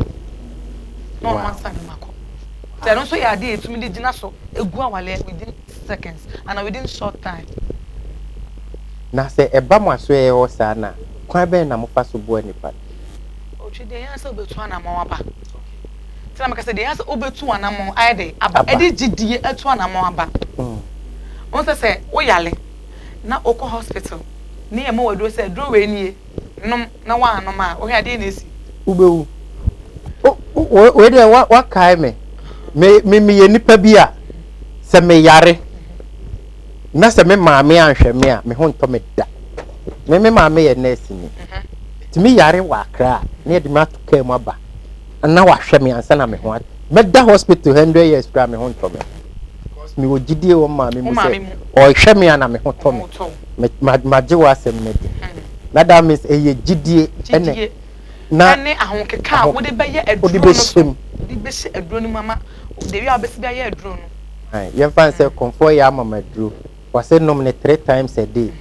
na ɔno ansa nneɛma kɔ. Sɛ ɛno nso yɛ adeɛ a yɛtumi de gyina so egu awaleɛ within seconds and within short time. Na sɛ ɛba mo asoɛeɛ hɔ saa no a, kwan bɛn na mofa so boa nnipa no? Otwi, deɛ ɛhia sɛ wobɛtu anammɔn aba. Nti na meka sɛ deɛ ɛhia sɛ wobɛtu anammɔn ayɛ dɛ aba, ɛde gyidie atu anammɔn aba. Wohu sɛ sɛ woyare na wokɔ hospital ne yɛma wo aduro sɛ aduro wei nie, nom na woannom a, wohwɛ a deɛn na ɛsi? Wobɛwu. Wei deɛ wakae me. Me me meyɛ nipa bi a sɛ meyare na sɛ me maame anhwɛ me a me ho ntɔ me da. Me me maame yɛ nurse ni. Nti me yare wɔ Accra a na yɛde me ato kaa mu aba na wahwɛ me ansa na me ho mɛda hospital 100 years koraa me ho ntɔ me. Because mewɔ gyidie wɔ maame mu sɛ ɔhwɛ me a na me ho tɔ me. Magye wɔ asɛm no adi. Na that means ɛyɛ gyidie ɛne na ɛne ahokeka a wode bɛyɛ aduro no so wode bɛhyɛ aduro no mu ama de wi a wobɛsi bi ayɛ aduro no. Yɛmfa n sɛ kɔmfoɔ yɛ ama ma aduro wɔsɛ nom ne three times a day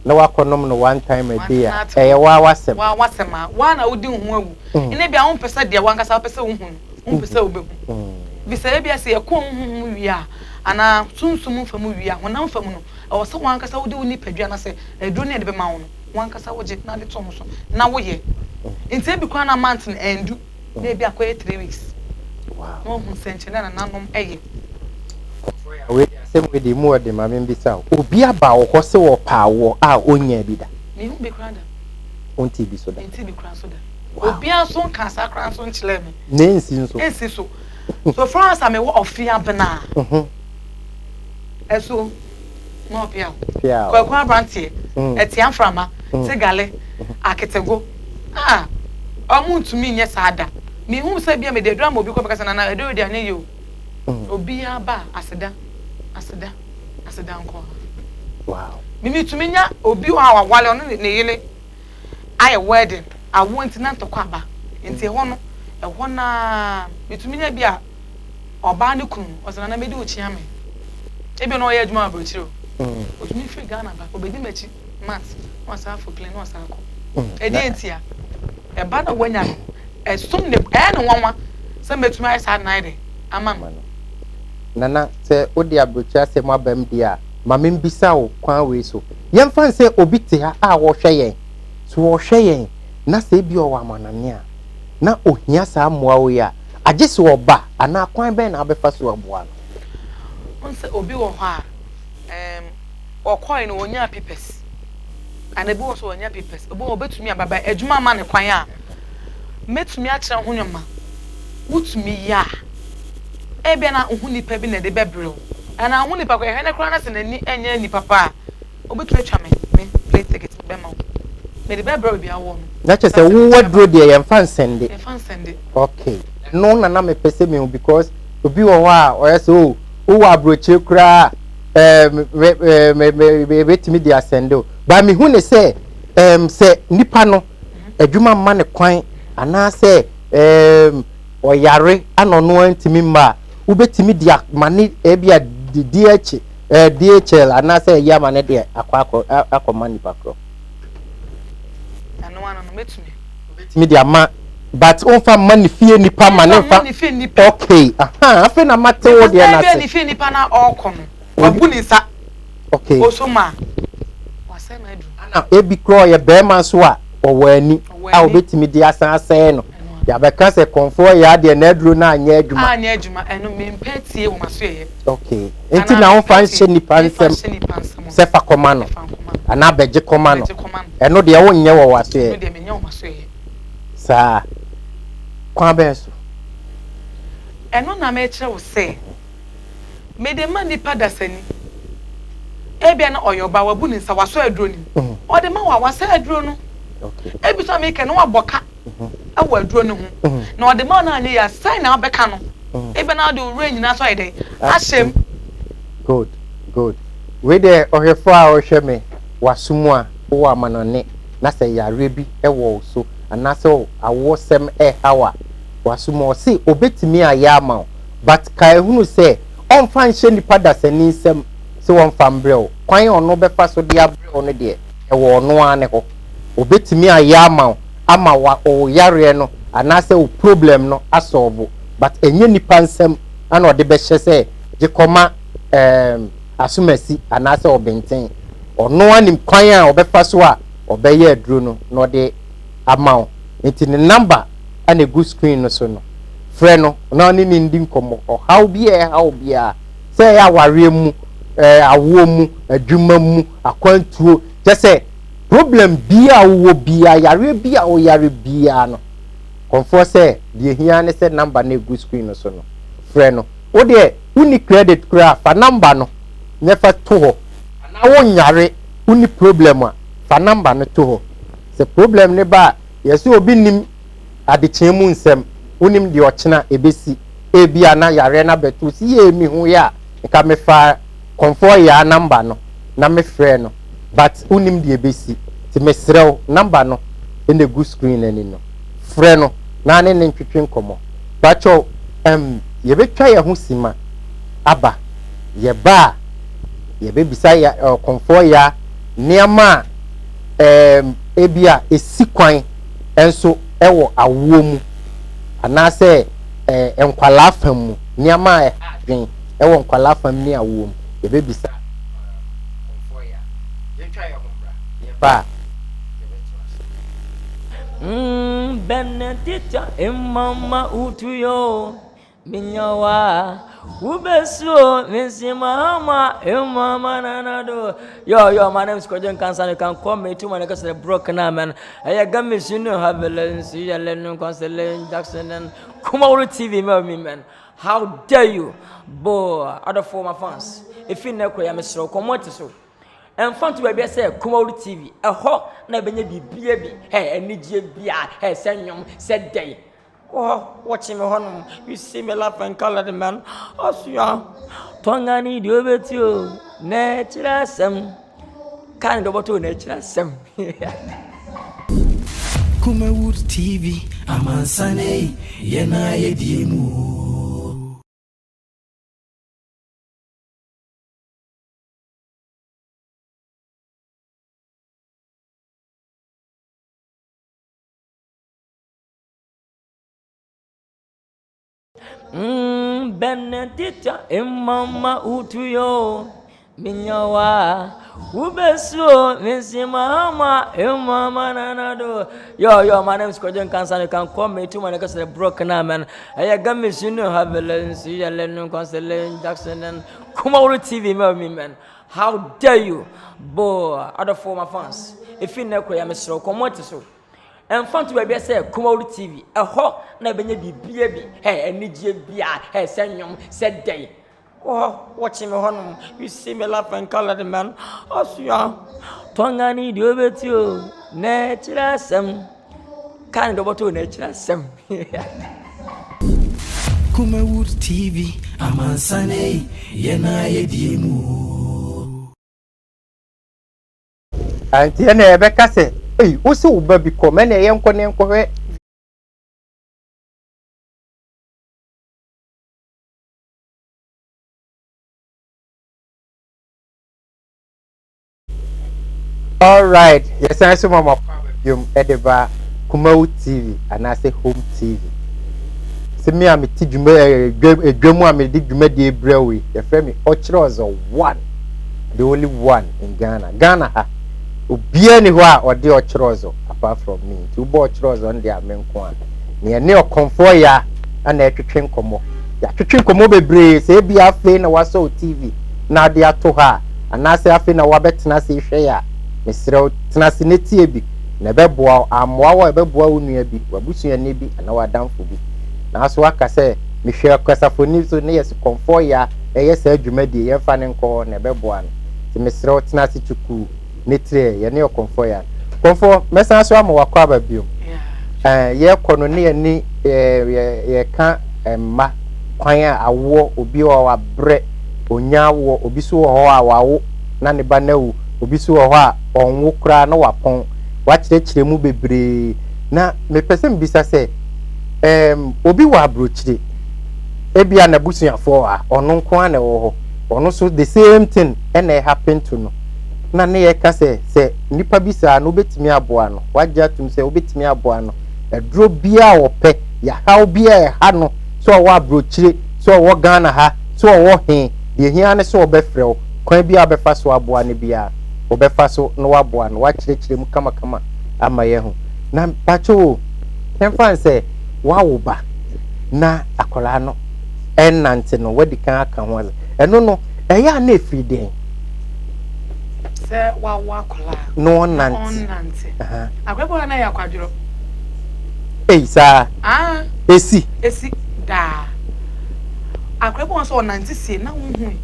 na wakɔ nom no one time a day a ɛyɛ waa wasɛm. Waa wasɛm a waa na wodi ho awu ɛnna bi a wompɛ sɛ deɛ wankasa wopɛ sɛ wohu no wompɛ sɛ wobɛhu bisa ebi a sɛ yɛkɔ honhom wie a anaa sunsum fa mu wie a honam fa mu no ɛwɔ sɛ wankasa wode wo nipadua na sɛ aduro no yɛde bɛma wo no wankasa wogye na de to ho so na woyɛ. Nti ebi koraa na month no ɛndu na ebi akɔyɛ 3 weeks na wahu nsɛnkyerɛnne a nananom ɛyɛ. Wei asɛm wei de mu ɔde ma me mbisa o. Obi aba wɔ hɔ sɛ wɔpa awoɔ a ɔnyaa bi da? Mehu bi koraa da. Wonte bi so da? Mente bi koraa so da. Obiara nso nka saa koraa nso nkyerɛ me. Na ɛnsi nso? Ɛnsi so. So far as a mewɔ ɔfe abena a, ɛso na ɔpea o. Kwaku aberanteɛ, ɛtea mframa, tegale, aketego, a ɔmo ntumi nyɛ saa da. Mehu sɛ bia mede aduro ama obi kɔ bɛka sɛ nana aduro deɛ anyɛ yie o. Obiara ba a, aseda, aseda, aseda nko ara. Wow. Mimi tumi nya obi wɔ a wawale ɔno ne yere ayɛ wedding awoɔ nti na ntɔkwa aba nti ɛhɔ no ɛhɔ naa metumi nya bi a ɔbaa ne kunu no ɔsɛ nana medi okyia me ebi na ɔyɛ adwuma wɔ aburokyire o otumi firi Ghana ba obedi m'akyi month na ɔsan afo plane na ɔsan akɔ. Ɛdeɛ nti a ɛba na wanya no ɛsom ne ɛyɛ ne nwanwa sɛ mɛtumi ayɛ saa nan de ama no. Nana, sɛ wode aburokyire asɛm aba mu deɛ a, ma membisa wo kwan wei so. Yɛmfa no sɛ obi te ha a ɔrehwɛ yɛn. So ɔrehwɛ yɛn na sɛ ebia ɔwɔ amanɔne a, na ohia saa mmoa wei a, agye sɛ ɔba anaa kwan bɛn na wobɛfa so aboa no? Wohu sɛ obi wɔ hɔ a, ɛɛm, ɔkɔe no onyaa papers. Anaa ebi wɔ hɔ nso wannya papers. Obi wɔ hɔ obetumi aba but adwuma amma no kwan a, mɛtumi akyerɛ wo ho nneɛma. Wotumi yɛ a, ebia na wo ho nipa bi na ɛde bɛbrɛ wo. Anaa wo ho nipa koraa, yɛhwɛ no koraa na sɛ n'ani nyɛ nipa pa a, wobɛtumi atwa me me plane ticket bɛma wo. Mede bɛbrɛ wo baabi a wowɔ no. Na kyerɛ sɛ wo waduro deɛ yɛmfa nsɛnde. Yɛmfa nsɛnde. Okay. Ɛno na na mepɛ sɛ mehu because obi wɔ hɔ a ɔyɛ sɛ oh wowɔ aburokyire koraa ɛɛ me me me me bɛtumi de asɛnde o. But mehu ne sɛ ɛɛm sɛ nipa no adwuma mma ne kwan anaasɛ ɛɛm ɔyare ana ɔno ara ntumi mma a wobɛtumi de ama ne ebi a DH ɛɛ DHL anaasɛ ɛyi ama ne deɛ akɔ akɔ akɔma nipa korɔ. Ɛno ano no mɛtumi. Wobɛtumi de ama but womfa mma ne fie nipa ma ne nfa. Ne fie nipa. Okay aha afei na mate wo deɛ n'ase. Ne fie nipa na ɔrekɔ no wabu ne nsa. Okay. Oso ma wasɛn na aduru. Ana ebi korɔ ɔyɛ bɛrima nso a ɔwɔ ani a obetumi de asan asɛe no. Yabɛka sɛ kɔnfoɔ yɛ adeɛ na aduro no anyɛ adwuma. Anyɛ adwuma ɛno mempɛ tie wɔ m'aso yɛyɛ. Okay nti na wofa nhyɛ nipa nsam sɛ fa kɔma no anaa bɛgye kɔma no ɛno deɛ wonyɛ wɔ w'aso yɛ. Ɛno deɛ menyɛ wɔ m'aso yɛ. Saa kwan bɛn so. Ɛno na mekyerɛ wo sɛ. Mede ma nipa dasani. Ebia na ɔyɛ ɔbaa, wabu ne nsa, wasɔ aduro no mu. Ɔde ma wo a, wasɛe aduro no. Ebi nso a meka no, na wabɔ ka wɔ aduro no ho. Na ɔde ma wo na anyɛ yie a, sɛn na wobɛka no? Ebia na wode wo werɛ nyinaa nso ayɛ dɛn? Ahyɛ mu. Good, good. Wei deɛ ɔhwɛfoɔ a ɔrehwɛ me, w'aso mu a wowɔ amanɔne na sɛ yareɛ bi wɔ wo so anaasɛ awoɔsɛm reha wo a, w'aso mu a, ɔse ɔbɛtumi ayɛ ama wo but kae hunu sɛ ɔmfa nhyɛ nipa dasani nsam sɛ wɔmfa mbrɛ wo. Kwan a ɔno bɛfa so de abrɛ wo no deɛ, ɛwɔ ɔno ara ne hɔ. Ɔbɛtumi ayɛ ama wo ama wo yareɛ no anaasɛ wo problem no asɔlvo but ɛnyɛ nipa nsam na ɔde bɛhyɛ sɛ gye kɔma ɛɛm asomasi anaasɛ ɔbenten. Ɔno ara nim kwan a ɔbɛfa so a ɔbɛyɛ aduro no na ɔde ama wo. Nti ne number na ɛgu screen no so no, frɛ no na ɔne no ndi nkɔmmɔ. Ɔhaw bi a ɛha wo biara, sɛ ɛyɛ awareɛ mu, ɛɛ awoɔ mu, adwuma mu, akwantuo, kyɛ sɛ problem biara a wowɔ biara, yareɛ bi a woyare biara no, kɔmfoɔ sɛ deɛ ɛhia ne sɛ number no ɛgu screen no so no, frɛ no. Wo deɛ wonni credit koraa a, fa number no na fa to hɔ. Anaa wonyare, wonni problem a, fa number no to hɔ. Sɛ problem no ba a, yɛse obi nnim adekyee mu nsɛm, wonim deɛ ɔkyena ɛbɛsi, ebia na yareɛ no abɛto wo, sɛ yee mehuiɛ a, nka mefaa Kɔmfoɔ Yaa number no na mefrɛɛ no, but wonim deɛ ɛbɛsi, nti mesrɛ wo, number no na ɛgu screen no ani no, frɛ no na ne no ntwetwe nkɔmmɔ. Pakyɛw, ɛmm yɛbɛtwa yɛn ho sima aba, yɛba a, yɛbɛbisa ya, Kɔmfoɔ Yaa nneɛma a ɛɛm ebia ɛsi kwan nso wɔ awoɔ mu anaasɛ ɛɛ nkwadaa fam mu, nneɛma a ɛha adwene wɔ nkwadaa fam ne awoɔ mu, yɛbɛbisa Kɔmfoɔ Yaa. Yɛntwa yɛn ho mmra, yɛba a yɛbɛtoa so. Benedicta mama utuyo Minyawa, wubesuo, minsimama, imama nanado. Yo, yo, my name is Kojo Nkansa. You can call me to my name is Broken Man. I got me soon, have a lens, Yellen, Constellation, Jackson, and Kumauru TV, me man. How dare you, boy, other former fans. If you never am so, come what so. ɛmfa nto baabi sɛ Kumauru TV ɛhɔ na ɛbɛnya biribia bi ɛ anigyeɛ bia ɛ sɛ nnwom sɛ dɛn Wɔ hɔ, wɔkye me hɔnom. You see me laugh and colour the man. Ɔsoa tɔngani deɛ ɔbɛti o, na akyerɛ asɛm. Kaa ne deɛ ɔbɛtɔ o, na akyerɛ asɛm. Kumawood TV, amansan ei, yɛn a yɛdie mu o. Benedicta mama utuyo minyawa wubesuo minsimama mama nanado. Yo yo, my name is Kojo Nkansa. You can call me to my name is Broken Man. I got me soon have a lens, Yellen, Constellation, Jackson, and Kumauru TV, me man. How dare you, boy, other former fans. If you never am so, come what so. Ɛmfa nto baabi sɛ Kumawood TV, ɛhɔ na ɛbɛnya biribiara bi, hɛ, anigyeɛ biara, hɛ, sɛ nnwom, sɛ dɛn. Wɔ hɔ, wɔkye me hɔnom, you see me laugh and colour the man, ɔsoa, tɔngani deɛ ɔbɛti o, na akyire asɛm, kaa ne deɛ ɔbɛtɔ o, na akyire asɛm. Kumawood TV, amansan ei, yɛn a yɛdie mu o. Nti ɛna yɛbɛka sɛ, ei, wo se wo ba bi kɔm, ɛna yɛnkɔ na yɛnkɔhwɛ. Alright, yɛsan so ma mo akwaaba biom de ba Kumawu TV anaasɛ Home TV. Sɛ me a mete dwuma edwa mu a mede dwumadie brɛ wo yi, yɛfrɛ me Ɔkyerɛ Ɔzɔ One, the only one in Ghana. Ghana ha, obiara ni hɔ a ɔde Ɔkyerɛ Ɔzɔ apart from me. Nti wobɔ Ɔkyerɛ Ɔzɔ no deɛ a me nko a. Nea ɛne ɔkɔmfoɔ ya na ɛtwetwe nkɔmmɔ. Yɛatwetwe nkɔmmɔ bebree sɛ ebi afei na wasɔ wo TV na ade ato hɔ a, anaasɛ afei na woabɛtena ase rehwɛ yɛ a, mesrɛ wo, tena ase na tie bi, na ɛbɛboa wo. Ammoa wo a, ɛbɛboa wo nua bi, w'abusuani bi, anaa w'adamfo bi. Nanso woaka sɛ, Mehwɛ ɔkasafoni so na yɛse kɔmfoɔ ya. ɛyɛ saa dwumadie yɛmfa no nkɔ hɔ na ɛbɛboa no. Nti mesrɛ wo tena ase kyukuu ne tire yɛne Ɔkɔmfoɔ Yan. Kɔmfoɔ, mɛsan so ama wakɔ aba biom. Ɛɛ, yɛkɔ no ne yɛne yɛ yɛka mma kwan a awoɔ, obi wɔ hɔ a wabrɛ, ɔnya awoɔ, obi so wɔ hɔ a wawo na ne ba no awu, obi so wɔ hɔ a ɔnwo koraa na wapɔn. Wakyerɛkyerɛ mu bebree. Na mepɛ sɛ mebisa sɛ, ɛɛm, obi wɔ aburokyire, ebia n'abusuafoɔ wɔ ha, ɔno nko ara na ɛwɔ hɔ, ɔno nso the same thing ɛna ɛhappen to no. Na ne yɛka sɛ, sɛ nipa bi saa no, wobɛtumi aboa no, wagye atum sɛ wobɛtumi aboa no, aduro biara a ɔpɛ, yahaw biara a ɛha no, sɛ ɔwɔ aburokyire, sɛ ɔwɔ Ghana ha, sɛ ɔwɔ he, deɛ ehia ne sɛ ɔbɛfrɛ wo, kwan biara a wobɛfa so aboa no biara, wobɛfa so na woaboa no, woakyerɛkyerɛ mu kamakama ama yɛahu. Na mpakyɛw o, yɛmfa no sɛ woawo ba na akwadaa no ɛnnante no, woadi kan aka ho asɛm, ɛno no, ɛyɛ a na ɛfiri dɛn? Sɛ wawo akwadaa na ɔnnante. Ɔnnante. Akwadaa bi wɔ hɔ a na ɛyɛ akwadworɔ. Ei, saa? Ah. Esi. Esi daa. Akwadaa bi wɔ hɔ nso ɔnante sie na wonhui.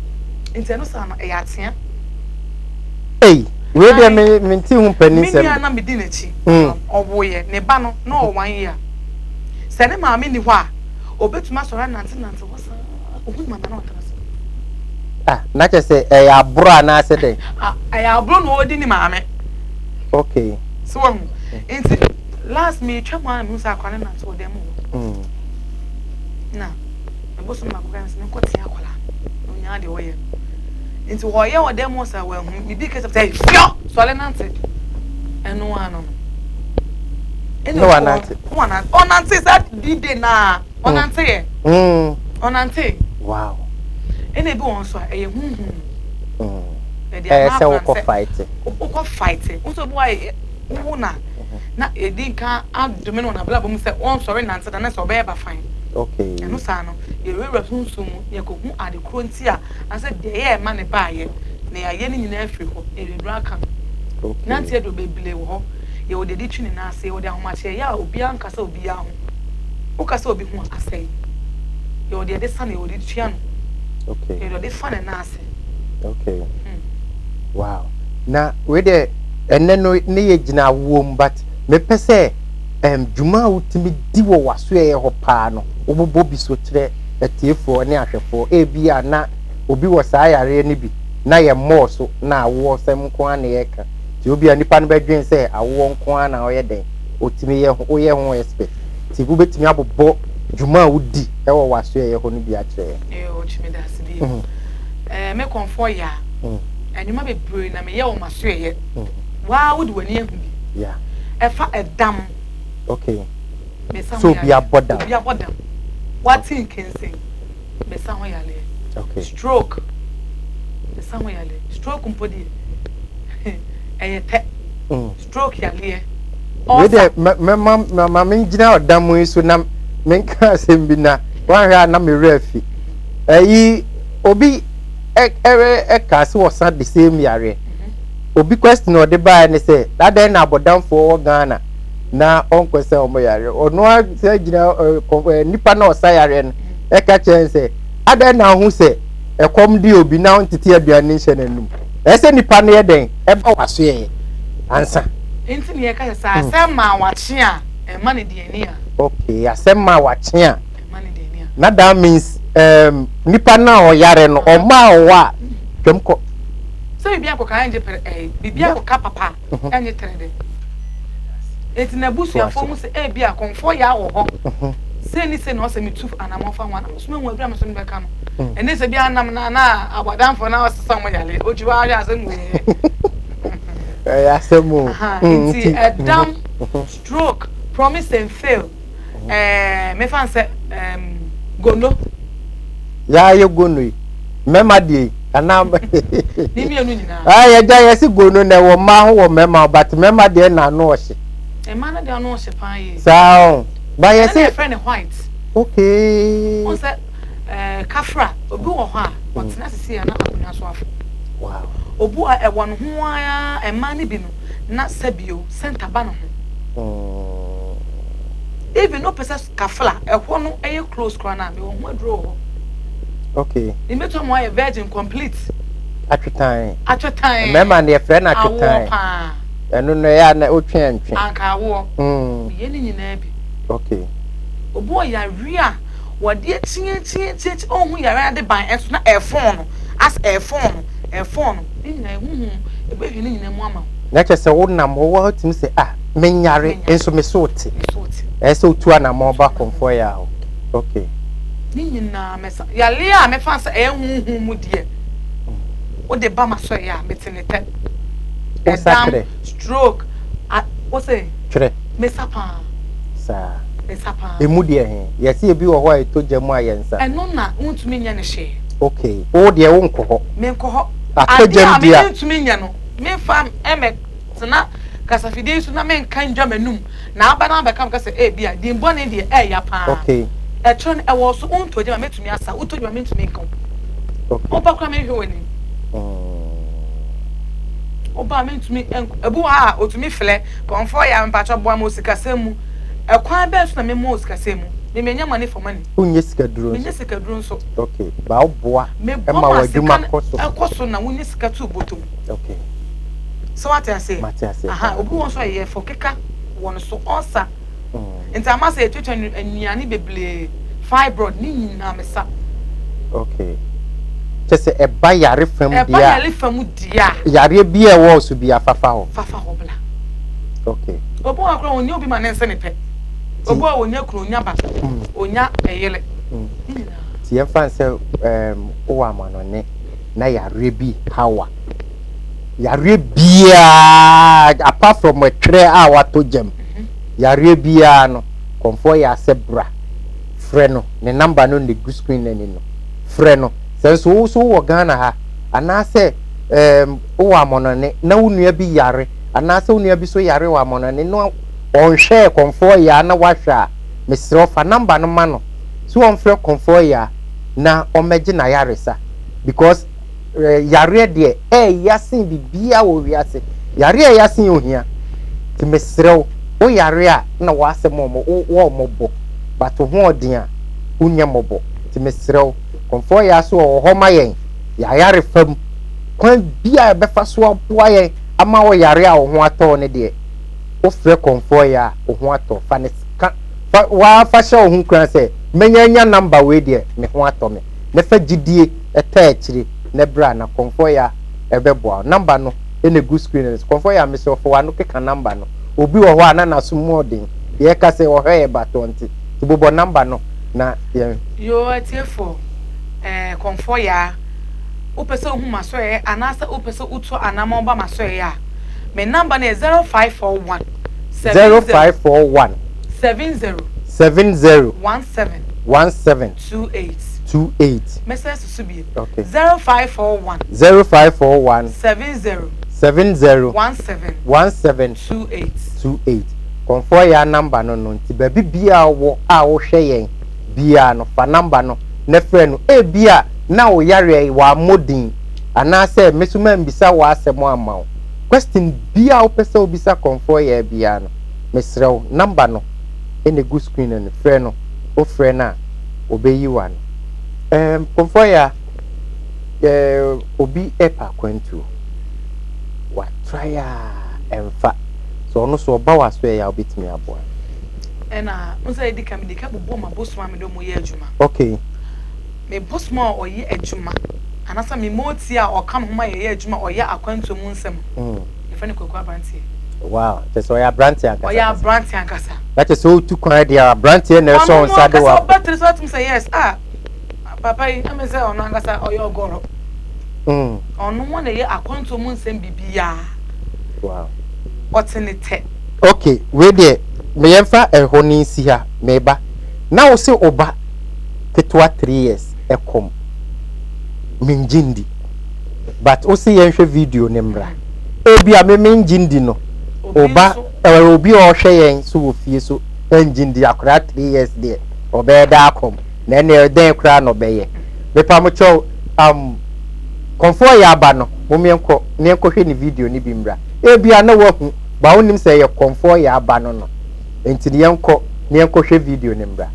Nti ɛno saa no, ɛyɛ atea. Ei, wei deɛ me mente ho mpanin sɛm. Me nua na medi n'akyi. Ɔwoeɛ, ne ba no, na ɔwɔ one year. Sɛ ne maame nni hɔ a, ɔbɛtumi asɔre anantenante hɔ saa. Ɔhu ne maame a na watena ase. Ah, na kyerɛ sɛ ɛyɛ aboro anaasɛ dɛn? Ah, ɛyɛ aboro na ɔredi ne maame. Okay. So wahu. Nti last metwa mu a na mehu sɛ akwadaa no nante wɔ dan mu hɔ. Na mebosom baako kan sɛ menkɔtea akwadaa no na onyaa deɛ ɔyɛ. Nti ɔyɛ wɔ dan mu hɔ saa wanhu biribi kɛsɛ sɛ fiɔ sɔre nante. Ɛno ano no. Ɛna wanante. Wanante. Ɔnante saa di day naa. Ɔnante yɛ. Ɔnante. Wow. Ɛna ebi wɔ nso a ɛyɛ huhum. Ɛyɛ sɛ wokɔ fight. Wokɔ fight. Nso ebi wɔ ayɛ wowo na na edi nka adome no wɔ n'abrabɔ mu sɛ ɔnsɔre nante da na sɛ ɔbɛyɛ ba fan. Okay. Ɛno saa no yɛwurawura sunsum mu na yɛkɔhu ade korɔ nti a anasɛ deɛ ɛyɛ ɛma ne baayɛ na yɛayɛ ne nyinaa afiri hɔ na yɛde aduru aka no. Okay. Nante aduro bebree wɔ hɔ. Yɛwɔ deɛ yɛde twi ne nan ase, yɛwɔ deɛ ahomakye ɛyɛ a obiara nkasa obiara ho. Wokasa obi ho a asɛe. Yɛwɔ deɛ yɛde sa no, yɛwɔ deɛ yɛde tua no. Okay. Yɛwɔ deɛ yɛde fa ne nan ase. Okay. Wow. Na wei deɛ ɛnɛ no ne yɛ gyina awoɔ mu but mepɛ sɛ um, dwuma a wotumi di wɔ w'asoɛeɛ hɔ paa no wobobɔ bi so kyerɛ atiefoɔ ne ahwɛfoɔ. Ebi a na obi wɔ saa yareɛ no bi na yɛ mmɔɔ so na awoɔ sɛm nko ara na yɛka. Nti obi a nipa no bɛdwen sɛ awoɔ nko ara na ɔyɛ dɛn otumi yɛ ho woyɛ ho expert. Nti wobɛtumi abobɔ dwuma a wodi wɔ w'asoɛeɛ hɔ no bi akyerɛ yɛn. Yoo, Otwi meda ase bio. Ɛɛ me kɔmfoɔ yaa. Nnwuma bebree na meyɛ wɔ m'asoɛeɛ. Waa wode w'ani ahu bi. Yeah. Ɛfa ɛdam. Okay. Mesa So ho obi yareɛ. abɔ dam. Obi abɔ dam. Wate nkensen. Mesa ho yareɛ. Okay. Stroke. Mesa ho yareɛ. Stroke mpo deɛ ɛyɛ tɛ. Stroke yareɛ. Wei Ulcer. deɛ mɛma ma mengyina ɔdam yi so na menka asɛm bi na woanhwɛ a na me werɛ afi. Ɛyi obi ɛka sɛ wɔsa the same yareɛ. Obi question a ɔde baeɛ ne sɛ adɛn na abɔdamfoɔ wɔ Ghana na ɔnkɔ sɛ ɔmo yareɛ. Ɔno ara sɛ gyina nipa na ɔsa yareɛ no ɛka kyerɛ sɛ adɛn na ahu sɛ ɛkɔm de obi na ɔntete aduane nhyɛ n'anum. Ɛsɛ sɛ nipa no yɛ dɛn ɛba w'asoɛeɛ ansa. Nti na yɛka sɛ sɛ asɛm maa wakye a ɛmma no deɛ ani a. Okay, asɛm maa wakye a. Ɛmma no deɛ ani a. Na that means nipa no a ɔyare no ɔmaa ɔwɔ a twam kɔ. Sɛ biribi akɔka ɛngye pɛrɛ ɛɛ biribi akɔka papa ɛngye tɛrɛ dɛ. Eti n'abusuafoɔ hu sɛ ebi a kɔnfoɔ yaa wɔ hɔ. Sei ne sei na ɔsɛ metu anamɔ fa ho a na meso mehu aduru a meso mebɛka no. Ɛne sɛ bi anam na na abɔdamfoɔ na ɔsesa wɔn yare otwi hɔ ahwɛ asɛm wei yɛ. Ɛyɛ asɛm o. Nti ɛdam stroke promise and fail ɛɛ mefa nsɛ ɛɛm gono. Yaa yɛ gono yi mmarima deɛ yi anaa. Ne mmienu nyinaa. Ah yɛgya yɛsi gono na ɛwɔ mmaa ho wɔ mmarima ho but mmarima deɛ na ano ɔhye. Mmaa no deɛ ano ɔhye paa yie. Saa o. Ba yɛsi. Ɛna yɛfrɛ no white. Okay. Wɔn sɛ ɛɛ kafra obi wɔ hɔ a ɔtena sisi yɛ na akonnwa so afo. Wow. Obu a ɛwɔ ne ho ara mmaa no bi no na sɛbio sɛnta ba ne ho. Even no pɛ sɛ kafra ɛhɔ no ɛyɛ close koraa na mewɔ ho aduro wɔ hɔ. Okay. Mebɛtumi ama wayɛ virgin complete. Atwetan. Atwetan. Mmarima no yɛfrɛ no atwetan. Awoɔ paa. Ɛno no ɛyɛ a na wotwe ɛntwe. Anka awoɔ. Mm. Meyɛ ne nyinaa bi. Okay. Obi wɔ yareɛ a wɔde akyiakyiakyiakyi ɔnhu yareɛ ade ban ɛnso na ɛfɔn no as ɛfɔn no ɛfɔn no ne nyinaa ɛhuhu ɛbɛhwɛ ne nyinaa mu ama wo. Na kyerɛ sɛ wonam hɔ woatumi sɛ ah menyare nso me so te. Me so te. Ɛyɛ sɛ wotu anamɔn ba kɔmfoɔ yɛ hɔ. Okay. Ne nyinaa mɛsa yareɛ a mɛfa sɛ ɛyɛ huhu mu deɛ wode ba ma sɔeɛ a mete ne tɛ. Ɛdam stroke a wose. Twerɛ. Mesa paa. Saa. Mesa paa. Emu deɛ he? Yɛse ebi wɔ hɔ a ɛtɔ gya mu a yɛnsa. Ɛno na wontumi nyɛ no hwee. Okay. Wo deɛ wonkɔ hɔ. Menkɔ hɔ. Atɔ gya mu deɛ a. Adeɛ a mentumi nyɛ no, memfa mmɛ tena kasafidie yi so na menka ndwa m'anum na aba na abɛka meka sɛ ebia din bɔne deɛ ɛɛya paa. Okay. Ɛtwerɛ no ɛwɔ so wontɔ gya ma mɛtumi asa, wotɔ gya ma mentumi nka wo. Okay. Woba koraa menhwɛ w'anim. Woba a mentumi nk ebi wɔ hɔ a otumi flɛ kɔmfoɔ yɛ a mpakyɛ boa me wɔ sikasɛm mu. Ɛkwan bɛn so na memmoa wɔ sikasɛm mu? Me menyɛ money for money. Wonyɛ sikaduro nso? Menyɛ sikaduro nso. Okay, ba woboa Meboa ma ma w'adwuma sika no kɔ so. ɛkɔ so na wonya sika tu bɔtɔ mu. Okay. Sɛ wate aseɛ? Mate aseɛ Aha, paa. obi wɔ hɔ nso a yɛyɛ fɔ keka wɔ no so, ɔsa. Mm. Nti ama sɛ yɛtuatua nnuane bebree, fibroid ne nyinaa mesa. Okay. Kyɛ sɛ ɛba yare fam deɛ a. Ɛba yare fam deɛ a. Yareɛ bi a ɛwɔ so bi a fafa hɔ. Fafa hɔ bla. Okay. Obi wɔ koraa ɔnyɛ obi ma ne nse ne pɛ. Obi wɔ ɔnya kunu ɔnya ba ɔnya ɛyere. Mm. Ne nyinaa. Ti yɛn fa sɛ ɛɛm wowɔ amanɔne na yareɛ bi hawa. Yareɛ biara apart from ɛtwerɛ a watɔ gyam. Yareɛ biara no kɔnfoɔ yɛ asɛ bra. Frɛ no ne number no na egu screen no ani no. Frɛ no. Sɛ nso wo nso wowɔ Ghana ha anaasɛ ɛɛm wowɔ amɔnɔne na wo nua bi yare anaasɛ wo nua bi nso yare wɔ amɔnɔne na ɔnhwɛɛ kɔmfoɔ yaa na wahwɛ a, mesrɛ wo fa number no ma no sɛ ɔmfrɛ kɔmfoɔ yaa na ɔmmɛgye n'ayaresa because yareɛ deɛ ɛɛya sen biribiara wɔ wiase. Yareɛ ɛɛya sen ohia. Nti mesrɛ wo, wo yare a na w'asɛm ɔmɔ wo ɔmɔbɔ but wo ho ɔden a wonyɛ mmɔbɔ. Nti mesrɛ wo, Kɔmfoɔ Yaa so ɔwɔ hɔ ma yɛn, yɛn ayarefa mu. Kwan biara a yɛbɛfa so aboa yɛn ama wo yare a wo ho atɔ wo no deɛ, wofrɛ Kɔmfoɔ Yaa a, wo ho atɔ. Fa no ka, fa, wo ara fa hyɛ wo ho nkuran sɛ, mɛnya anya number wei deɛ, me ho atɔ me. Na fa gyidie taa akyire na bra na Kɔmfoɔ Yaa bɛboa wo. Number no na ɛgu screen no so. Kɔmfoɔ Yaa, mesrɛ wo fa w'ano keka number no. Obi wɔ hɔ a na n'aso mu ɔden, yɛreka sɛ ɔhwɛ yɛn but ɔnte. Nti bobɔ number no na yɛn. Yoo atiefoɔ eh, Kɔmfoɔ Yaa, wopɛ sɛ wohu m'asɔeɛ anaasɛ wopɛ sɛ wotu anamɔn ba m'asɔeɛ a, me number no yɛ 0541 70 0541 70 70 17 17 28. 28. Mɛsan susu bio. Okay. 0541 0541 70 70 17 17 28. 28. Kɔmfoɔ Yaa number no no nti baabi biara wɔ a wohwɛ yɛn biara no fa number no na frɛ no. Ebia na wo yareɛ yi wammɔ din anaasɛ me nso mambisa wo asɛm amma wo. Question biara a wopɛ sɛ wobisa Kɔmfoɔ Yaa biara no, mesrɛ wo number no na ɛgu screen no no, frɛ no. Wofrɛ no a, ɔbɛyi wo ano. Ɛɛm, Kɔmfoɔ Yaa, ɛɛ, obi repɛ akwantuo, wa try a ɛmfa. Sɛ ɔno nso ɔba w'asoɛeɛ a, wobɛtumi aboa no? Ɛna n sɛ edi kan mede ka bobɔ m'abosom a mede wɔn yɛ adwuma. Okay. Me bosom a ɔyɛ adwuma anaasɛ me moti a ɔka me ho ma yɛyɛ adwuma ɔyɛ akwantuo mu nsɛm. Yɛfrɛ no Kwaku Abranteɛ. Wow, kyerɛ sɛ ɔyɛ abranteɛ ankasa. Ɔyɛ abranteɛ ankasa. Na kyerɛ sɛ ɔretu kwan deɛ abranteɛ na ɛsɔ nsa de wa. Ɔno ankasa ɔbɛtiri so atum sɛ yes ah papa yi ɛmi sɛ ɔno ankasa ɔyɛ ɔgɔrɔ. Ɔno wɔn na ɛyɛ akwantuo mu nsɛm bibiara. Wow. Ɔte ne tɛ. Okay, wei deɛ me yɛmfa ɛhɔ no nsi ha, meba. Na wo se wo ba ketewa 3 years ɛkɔm, mengye ndi. But wo se yɛnhwɛ video no mmra. Ebia me mengye ndi no, wo ba, ɛɛ obi a ɔhwɛ yɛn so wɔ fie so ɛngye ndi, akwadaa 3 years deɛ ɔbɛyɛ dɛ akɔm, na ɛnneɛ dɛn koraa na ɔbɛyɛ. Mepa mo kyɛw, um, Kɔmfoɔ yɛ aba no, mom yɛnkɔ na yɛnkɔhwɛ ne video no bi mmra. Ebia na woahu, but wonnim sɛ ɛyɛ Kɔmfoɔ yɛ aba no no. Enti no yɛnkɔ na yɛnkɔhwɛ video no mmra.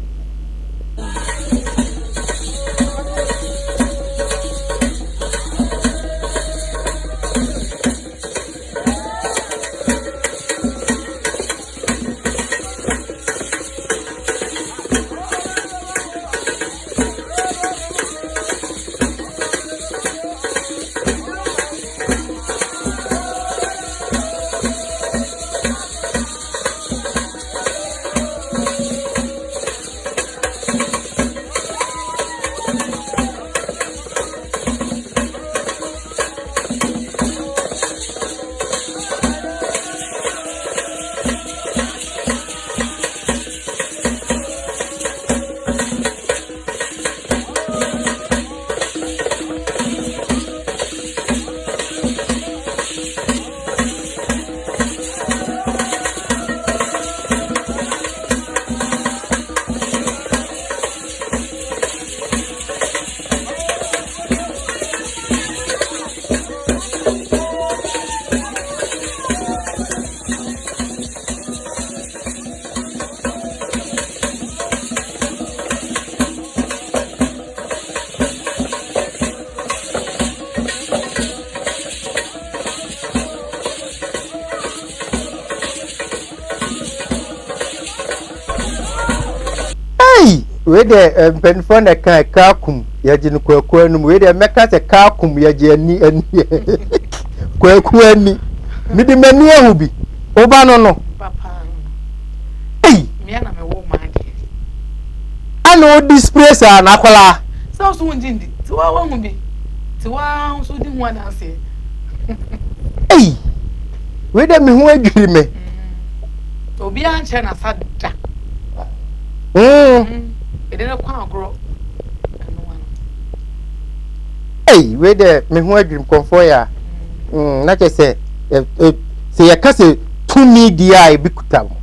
Wei deɛ eh, mpanimfoɔ na ɛka kaa kum yɛgye no kwaku anum. Wei deɛ mɛka sɛ kaa kum yɛgye ani ani kwaku ani. Mede m'ani ahu bi. Woba no no. Ei. Mmea na mewɔ maa deɛ. Ɛna ɔdi spray saa na akwadaa. Sɛ ɔso wongye ndi ti wa wahu bi ti wa nso di ho adanseɛ. Ei. Wei deɛ me ho adwiri me. Mm. Obiara nkyerɛ n'asa da. Mm. Ɛde no kɔ agorɔ ɛno ano. Ei, wei deɛ me ho adwiri kɔnfoɔ yɛ a. Mm, na kyerɛ sɛ sɛ yɛka sɛ tumi deɛ a ebi kuta mo.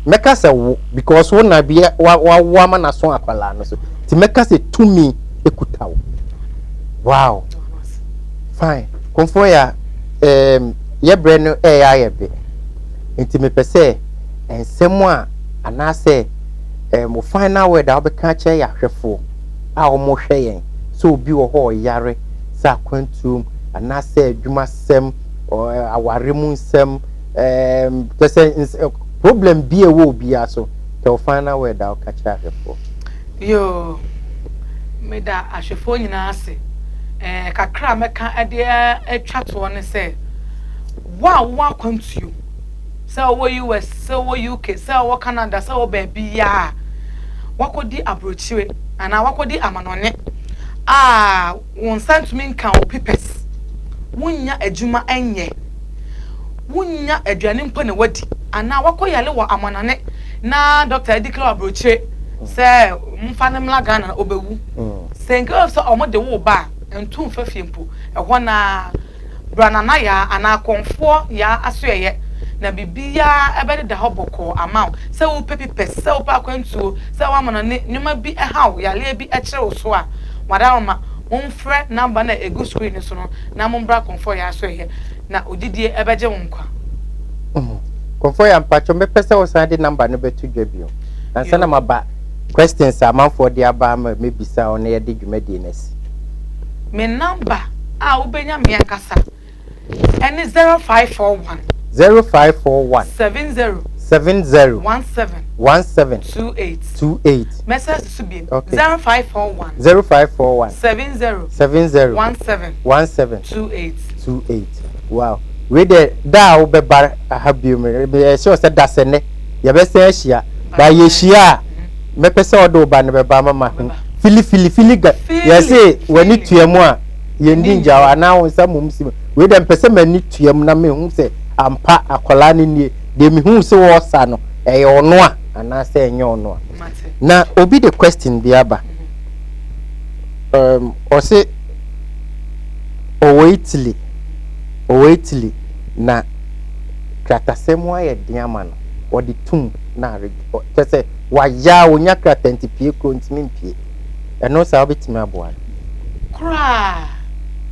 Mɛka sɛ wo because wo na bi wawo ama n'aso akwadaa no so. Nti mɛka sɛ tumi ekuta wo. Wow. Fine. Kɔnfoɔ yɛ a yɛ berɛ no ɛyɛ ayɛ be. Nti mepɛ sɛ nsɛm a anaasɛ wo final word a wobɛka akyerɛ yɛ ahwɛfoɔ a wɔhwɛ yɛn sɛ obi wɔ hɔ a ɔyare sɛ akwantuom anaasɛ adwumasɛm aware mu nsɛm kyɛ sɛ problem bi a ɛwɔ obiara so tɛ wo final word a woka kyerɛ ahwɛfoɔ. Yoo, meda ahwɛfoɔ nyinaa ase. Eh, kakra a mɛka de atwa toɔ ne sɛ, wo a wowɔ akwantuo, sɛ wowɔ US, sɛ wowɔ UK, sɛ wowɔ Canada, sɛ wowɔ baabiara a, wakɔdi aburokyire anaa wakɔdi amanɔne a wo nsa ntumi nka wo papers, wonnya adwuma nyɛ, wonnya aduane mpo na wadi, anaa wakɔ yale wɔ amanɔne na dɔkta adeclare wɔ aburokyire sɛ momfa no mmra Ghana na ɔbɛwu. Sɛ nka sɛ wɔde wo ba a, ntu mfa fie mpo, ɛhɔ no ara bra Nana Yaa anaa Kɔmfoɔ Yaa asoɛeɛ na biribiara bɛdeda hɔ bɔkɔɔ ama wo. Sɛ wopɛ pipɛs, sɛ wopɛ akwantuo, sɛ woamanɔne nneɛma bi ha wo, yareɛ bi kyere wo so a, Wadaroma, momfrɛ number no a ɛgu screen no so no na mombra Kɔmfoɔ Yaa asoɛeɛ na ogyidie bɛgye wo nkwa. Kɔmfoɔ Yaa mpakyɛw mɛpɛ sɛ wosan de number no bɛto dwa bio ansa na maba questions a amanfoɔ de aba ama mɛbisa wo na yɛde dwumadie no asi. Me number a wobɛnya me ankasa ɛne 0541. 0541. 70. 70. 17. 17. 28. 28. Mɛsan asi so bio. Okay. 0541. 0541. 70. 70. 17. 17. 28. 28. Wow. Wei deɛ da a wobɛba ha bio meyɛ sure sɛ da sɛ nnɛ yɛbɛsan ahyia. Ba yɛhyia a mɛpɛ sɛ ɔde wo ba no bɛba ama mahu. Fili fili fili ga yɛse w'ani tua mu a yɛndi ngya wo anaa wo nsa mmom si mu. Wei deɛ mepɛ sɛ m'ani tua mu na mehu sɛ ampa akwadaa no nie. Deɛ mehuu sɛ wɔresa no ɛyɛ ɔno a anaasɛ ɛnyɛ ɔno a. Na obi de question bi aba. Um, ɔse ɔwɔ Italy, ɔwɔ Italy na kratasɛm mu ayɛ den ama no. Ɔde tum na kyɛ sɛ wayɛ a ɔnya krataa nti pie kuro ntumi mpie. Ɛno saa wobɛtumi aboa no? Koraa.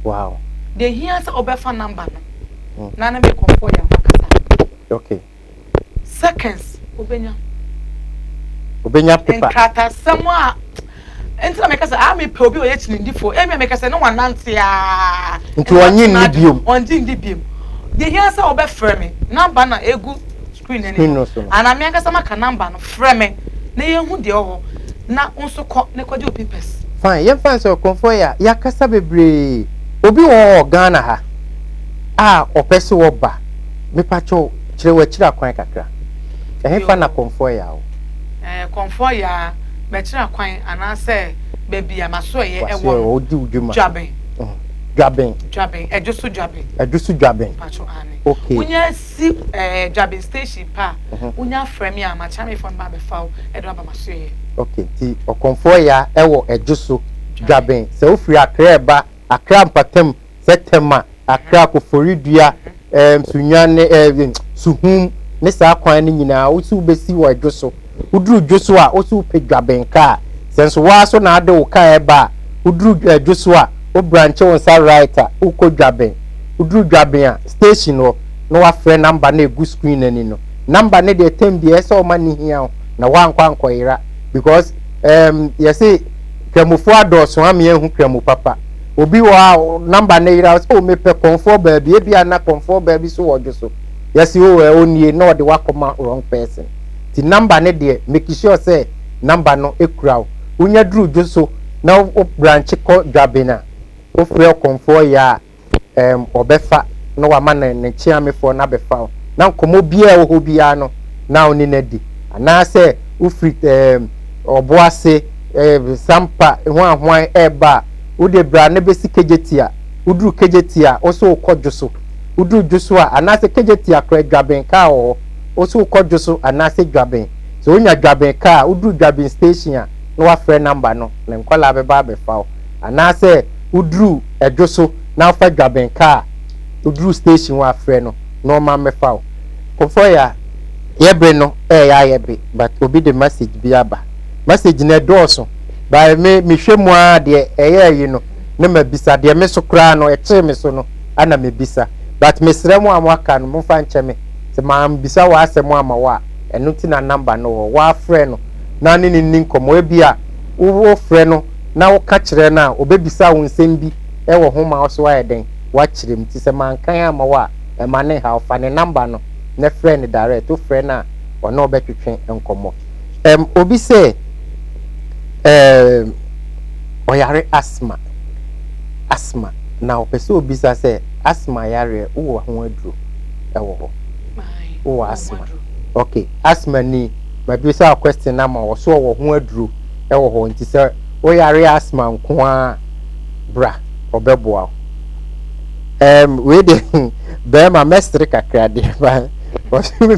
Wow. Deɛ hia sɛ ɔbɛfa number no na ne me kɔmfɔ yɛ amakasa. Okay. Seconds wobɛnya. Wobɛnya paper. Nkratasɛm a nti na meka sɛ a mepɛ obi a ɔyɛ kyinindifo emi a meka sɛ ne wanante a. Nti ɔnye nni biom. Ɔngye nni biom. Deɛ hia sɛ wobɛfrɛ me number na egu screen n'anim no anaa me ankasa maka number no frɛ me na yɛnhu deɛ ɛwɔ hɔ na wo nso kɔ na kɔgye wo papers. Fine yɛmfa no sɛ ɔkɔmfoɔ yɛ a yɛakasa bebree obi wɔ hɔ wɔ Ghana ha a ɔpɛ sɛ ɔba mepakyɛw kyerɛ w'akyiri akwan kakra ɛhefa na kɔmfoɔ yɛ a wɔ? Ɛɛ kɔmfoɔ yɛ a m'akyiri akwan anaasɛ baabi a m'asoɛeɛ ɛwɔ no wodi wo dwuma Dwaben Dwaben Dwaben Ɛdwoso Dwaben Ɛdwoso Dwaben Mpakyɛw aane okay wonya Si eh, Dwabin station pɛ a, wonya frɛ me a, m'akyeamefoɔ no ba abɛfa wo de wo aba m'asoɛeɛ. Ok, nti Ɔkɔmfoɔ Yaa ɛwɔ Ɛdwoso, Dwabin. Sɛ wofiri Accra ɛba, Accra mpatam, sɛ Tema, Accra, Koforidua, ɛɛm, Sunyani, ɛɛ, Suhum, ne saa kwan no nyinaa, wo se wobɛsi wɔ Ɛdwoso. Woduru Dwoso a, wo se wopɛ Dwabin kaa. Sɛ nso woara so na ade wo kaa ɛba a, woduru Dwoso a, wo branche wo nsa right a, wokɔ Dwabin. Woduru Dwabin a, station hɔ, na wafrɛ number no a ɛgu screen no ani no. Number no deɛ term biara ɛsɛ sɛ ɔma no hia wo na woankɔ ankɔyera because um, yɛse Kramofoɔ adɔɔso ama yɛahu Kramo papa. Obi wɔ hɔ a number no yera wo sɛ oh mepɛ kɔmfoɔ baa bi, ebia na kɔmfoɔ baa bi so wɔ dwo so. Yɛse oh ɛ ɔnie na ɔde wakɔma wrong person. Nti number no deɛ make sure sɛ Number no kura wo. Wonya duru Dwoso na wo branche kɔ Dwaben a, wofrɛ Ɔkɔmfoɔ Yaa a, ɛɛm, ɔbɛfa na wama ne ne kyeamefoɔ no abɛfa wo. Na nkɔmmɔ biara a ɛwɔ hɔ biara no, na wo ne no adi. Anaasɛ wofiri ɛɛm, Ɔboase, ɛɛm, Sampa, hwan hwan ɛreba a, wo deɛ bra na bɛsi Kejetia. Woduru Kejetia a, wo so wokɔ Dwoso. Woduru Dwoso a, anaasɛ Kejetia koraa, Dwaben kaa wɔ hɔ. Wo so wokɔ Dwoso anaasɛ Dwaben. Sɛ wonya Dwaben kaa a, woduru Dwaben station a, na woafrɛ number no, ne nkwadaa bɛba abɛfa wo. Anaasɛ woduru Dwoso na wofa Dwaben kaa a, woduru station hɔ a, frɛ no na ɔmma mmɛfa wo. Kofoya, yɛ bere no ɛɛyɛ ayɛ be but obi de message bi aba. Message no ɛdɔɔso but me mehwɛ mu ara deɛ ɛyɛ ayi no na mabisa, deɛ me so koraa no ɛkyee me so no ana mebisa. But mesrɛ mo a moaka no momfa nkyɛ me sɛ mambisa w'asɛm amma wo a, ɛno nti na number no wɔ hɔ. Woafrɛ no na ne no nni nkɔmmɔ. Ebia wofrɛ no na woka kyerɛ no a, ɔbɛbisa wo nsɛm bi wɔ ho ma wo so ayɛ dɛn? Woakyerɛ mu. Nti sɛ mankan amma wo a, mma no nhaw. Fa ne number no na frɛ no direct. Wofrɛ no a, ɔne wo bɛtwetwe nkɔmmɔ. Ɛm, obi sɛ, ɛɛm, ɔyare asthma, asthma, na ɔpɛ sɛ obisa sɛ, asthma yareɛ, wowɔ ho aduro wɔ hɔ? Wowɔ asthma? Ok, asthma ni, mabisa wo question no ama wo, ɔso ɔwɔ ho aduro wɔ hɔ, nti sɛ woyare asthma nko ara a, bra, ɔbɛboa wo. Ɛɛm, wei deɛ, bɛrima mɛsere kakra deɛ, ba,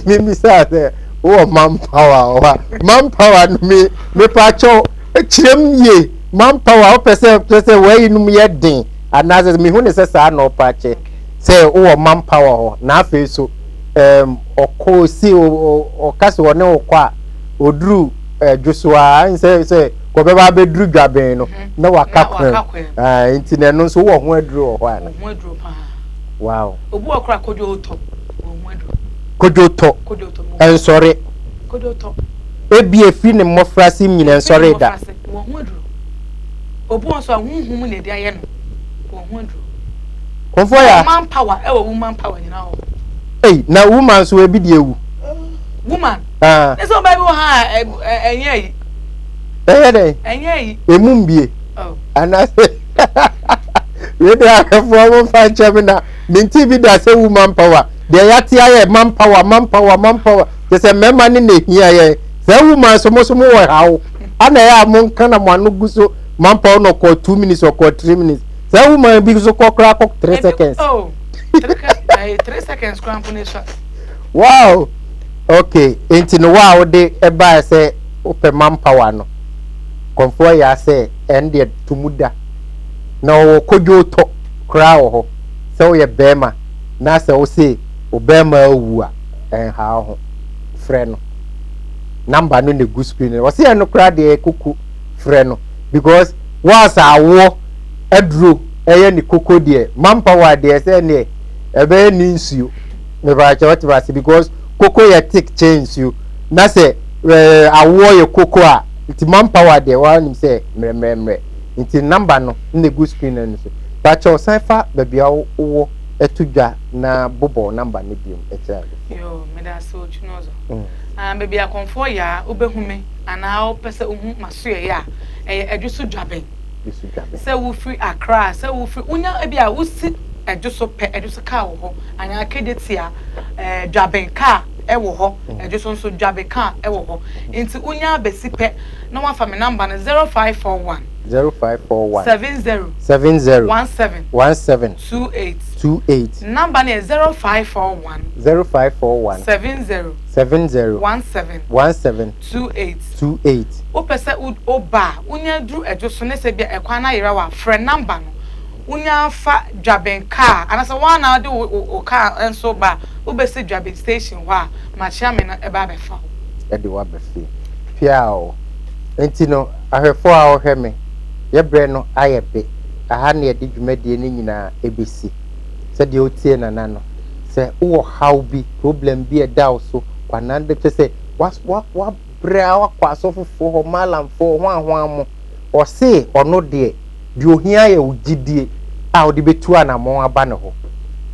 memisaa sɛ, wowɔ manpower wɔ hɔ a, manpower no me, mepaakyɛw, kyerɛ m yie, manpower, wopɛ sɛ, kyerɛ sɛ wɔayinom yɛ den, anaasɛ mehu ne sɛ saa na ɔpa akyɛ, sɛ wowɔ manpower hɔ, na afei so, ɛɛm, ɔkɔ si, ɔka sɛ ɔne wo kɔ a, ɔduru dwo so a, nsɛ sɛ kɔbɛba abɛduru dwaben no, na waka kwan mu. Nti na ɛno nso wowɔ ho aduro wɔ hɔ ana? Wɔ ho aduro paa. Wow. Obi wɔ kora kodwo tɔ. Wɔ ho aduro. Kodwo tɔ. Kodwo tɔ. Ɛnsɔre. Kodwo tɔ. Ebi efi ne mmɔfraase mu nyina ɛnsɔre da. Wɔ ho aduro. Obi wɔ nso a honhom mu na ɛde ayɛ no. Wɔ ho aduro. Kɔnfoɔ ya. Man power ɛwɔ woman power nyinaa wɔ hɔ. Ei na woman nso ebi deɛ ewu. Woman. Ah. Ne sɛ ɔbaa bi wɔ ha a ɛnyɛ yi. Ɛyɛ dɛn? Ɛnyɛ yi. Emu mbie. Oh. Anaasɛ wei de ahwɛfoɔ mo mfa nkyɛ me na mente bi da sɛ woman power deɛ yɛate ayɛ man power man power man power kyɛ sɛ mmarima ne na ehia yɛn saa woman so mo so mo wɔ haw ana ɛyɛ a mo nka na mo ano gu so man power na ɔkɔ 2 minutes ɔkɔ 3 minutes saa woman bi so kɔ koraa kɔ 3 seconds. Oh, 3 seconds koraa mpo ne sua. Wow okay nti no wo a wode ɛbaeɛ sɛ wopɛ man power no kɔmfoɔ yaa sɛ ɛndeɛ to mu da na ɔwɔ kodwoo tɔ koraa wɔ hɔ sɛ woyɛ bɛɛma na sɛ wose wo bɛɛma awu a ɛnha wo ho frɛ no number no na egu screen no ɔse ɛno koraa deɛ ɛyɛ koko frɛ no because once awoɔ aduro ɛyɛ ne koko deɛ man power deɛ sɛ ɛneɛ ɛbɛyɛ ne nsuo mepaakyɛ wote ase because koko yɛ thick kyɛn nsuo na sɛ ɛɛ awoɔ yɛ koko a nti man power deɛ wɔanim sɛ mmerɛmmerɛmmerɛ nti number no na egu screen no so paakyɛ ɔsan fa baabi a wowɔ ɛto dwa na bobɔ number no biom ɛkyerɛ ade. Yoo meda ase Otwinozo. Ah baabi a kɔnfoɔ yaa wobɛhu me anaa wopɛ sɛ wohu masoɛeɛ a ɛyɛ Adwo so Dwaben. Sɛ wofiri Accra sɛ wofiri wonya ebi a wosi Adwo so pɛ Adwo so kaa wɔ hɔ anaa Kejetia ɛɛ Dwaben kaa ɛwɔ hɔ Adwo so nso Dwaben kaa ɛwɔ hɔ nti wonya abɛsi pɛ na wafa me number no 0541 0541 70 70 17 17 28 28 number no yɛ 0541 0541 70 70 17 17 28 28. Wopɛ sɛ woba a, wonya duru Adwo so ne sɛ bia ɛkwan no ayera wo a, frɛ number no. Wonya fa Dwaben car anaasɛ wo ara na wode wo car nso ba a, wobɛsi Dwaben station hɔ a, Makyeame no bɛba abɛfa wo. De wo aba fie. Piaaww. Enti no, ahwɛfoɔ a wɔhwɛ me, yɛ berɛ no ayɛ be. Aha na yɛde dwumadie no nyinaa ɛbɛsi. Sɛdeɛ wotie Nana no, sɛ wowɔ haw bi, problem bi a ɛda wo so, kwanaa kyerɛ sɛ, wabrɛ a wakɔ asɔfofoɔ hɔ, malamfoɔ, hwan hwan mo. Ɔse ɔno deɛ, deɛ ohia yɛ wo gyidie a wode bɛtu anamɔn aba ne hɔ.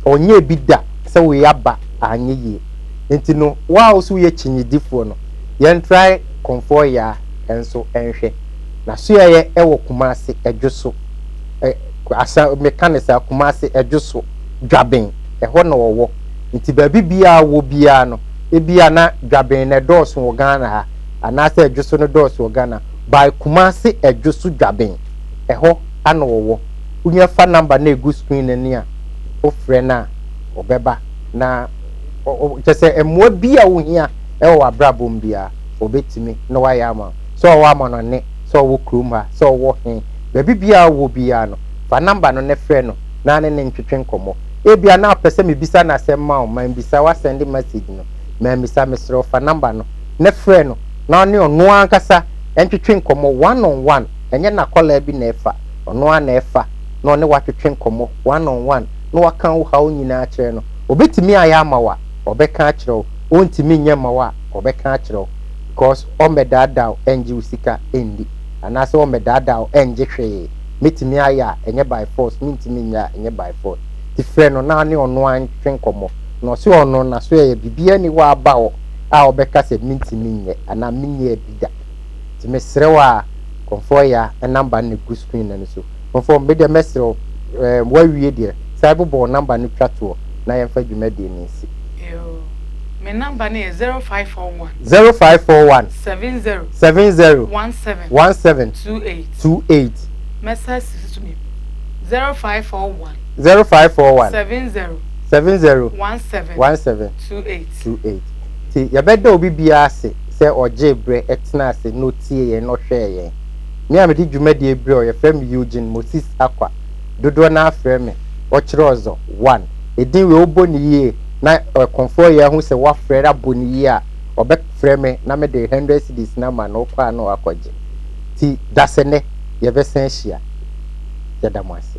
Ɔnyɛɛ bi da sɛ wei aba anyɛ yie. Nti no, wo a wo se woyɛ kyinyedifoɔ no, yɛntrae Kɔmfoɔ Yaa. nso nhwɛ. N'asoɛeɛ wɔ Kumasi Adwoso, ɛ, asa, meka no saa, Kumasi Adwoso, Dwaben, ɛhɔ na ɔwɔ. Nti baabi biara wɔ biara no, ebia na Dwaben na ɛdɔɔso wɔ Ghana ha, anaasɛ Adwoso no dɔɔso wɔ Ghana, by Kumasi Adwoso Dwaben, ɛhɔ ana ɔwɔ. Wonya fa number no a ɛgu screen no ani a, wofrɛ no a, ɔbɛba na kyerɛ sɛ mmoa bi a wohia wɔ w'abrabɔ mu biara, ɔbɛtumi na wayɛ ama wo. Sɛ ɔwɔ amanɔne, sɛ ɔwɔ kurom ha, sɛ ɔwɔ he, baabi biara a ɔwɔ biara no, fa number no na frɛ no na ne no ntwetwe nkɔmmɔ. Ebia na ɔpɛ sɛ mebisa no asɛm ma wo, mambisa, woasɛnde message no, mammisa, mesrɛ wo fa number no na frɛ no na ɔne ɔno ankasa ntwetwe nkɔmmɔ one on one, ɛnyɛ n'akwadaa bi na ɛfa, ɔno ara na ɛfa na ɔne wo atwetwe nkɔmmɔ one on one na waka wo haw nyinaa akyerɛ no. Ɔbɛtumi ayɛ ama wo a, ɔbɛka akyerɛ wo, ɔntumi nyɛ mma wo a, ɔbɛka akyerɛ wo because ɔmmɛdaadaa wo ɛngye wo sika ɛndi anaasɛ ɔmmɛdaadaa wo ɛngye hwee. Mɛtumi ayɛ a, ɛnyɛ by force, mentumi nyɛ a, ɛnyɛ by force. Nti frɛ no na ne ɔno ara ntwetwe nkɔmmɔ. Na ɔse ɔno n'asoɛeɛ biribiara nni hɔ a aba hɔ a ɔbɛka sɛ mentumi nyɛ anaa menyɛɛ bi da. Nti mesrɛ wo a, Kɔmfoɔ Yaa number no na ɛgu screen no so. Kɔmfoɔ, me deɛ mɛsrɛ wo, ɛɛm, woawie deɛ, san bobɔ wo number no twa toɔ na yɛmfa dwumadie no nsi. Yoo, me number no yɛ 0541. 0541. 70. 70. 17. 17. 28. 28. Mɛsan si so bio. 0541. 0541. 70. 70. 17. 17. 28. 28. Nti yɛbɛda obi biara ase sɛ ɔgyee berɛ tenaa ase na ɔtiee yɛn na ɔhwɛɛ yɛn. Me a mede dwumadie brɛ wo, yɛfrɛ me Eugene Moses Akwa. Dodoɔ no ara frɛ me Ɔkyerɛ Ɔzɔ One. Edin wei wobɔ no yie na ɔkɔmfoɔ yi ahu sɛ woafrɛ abɔ no yie a, ɔbɛfrɛ me na mede hundred cedis no ama no, wokɔ a na wakɔgye. Nti dasɛnnɛ yɛbɛsan ahyia. Yɛda mo ase.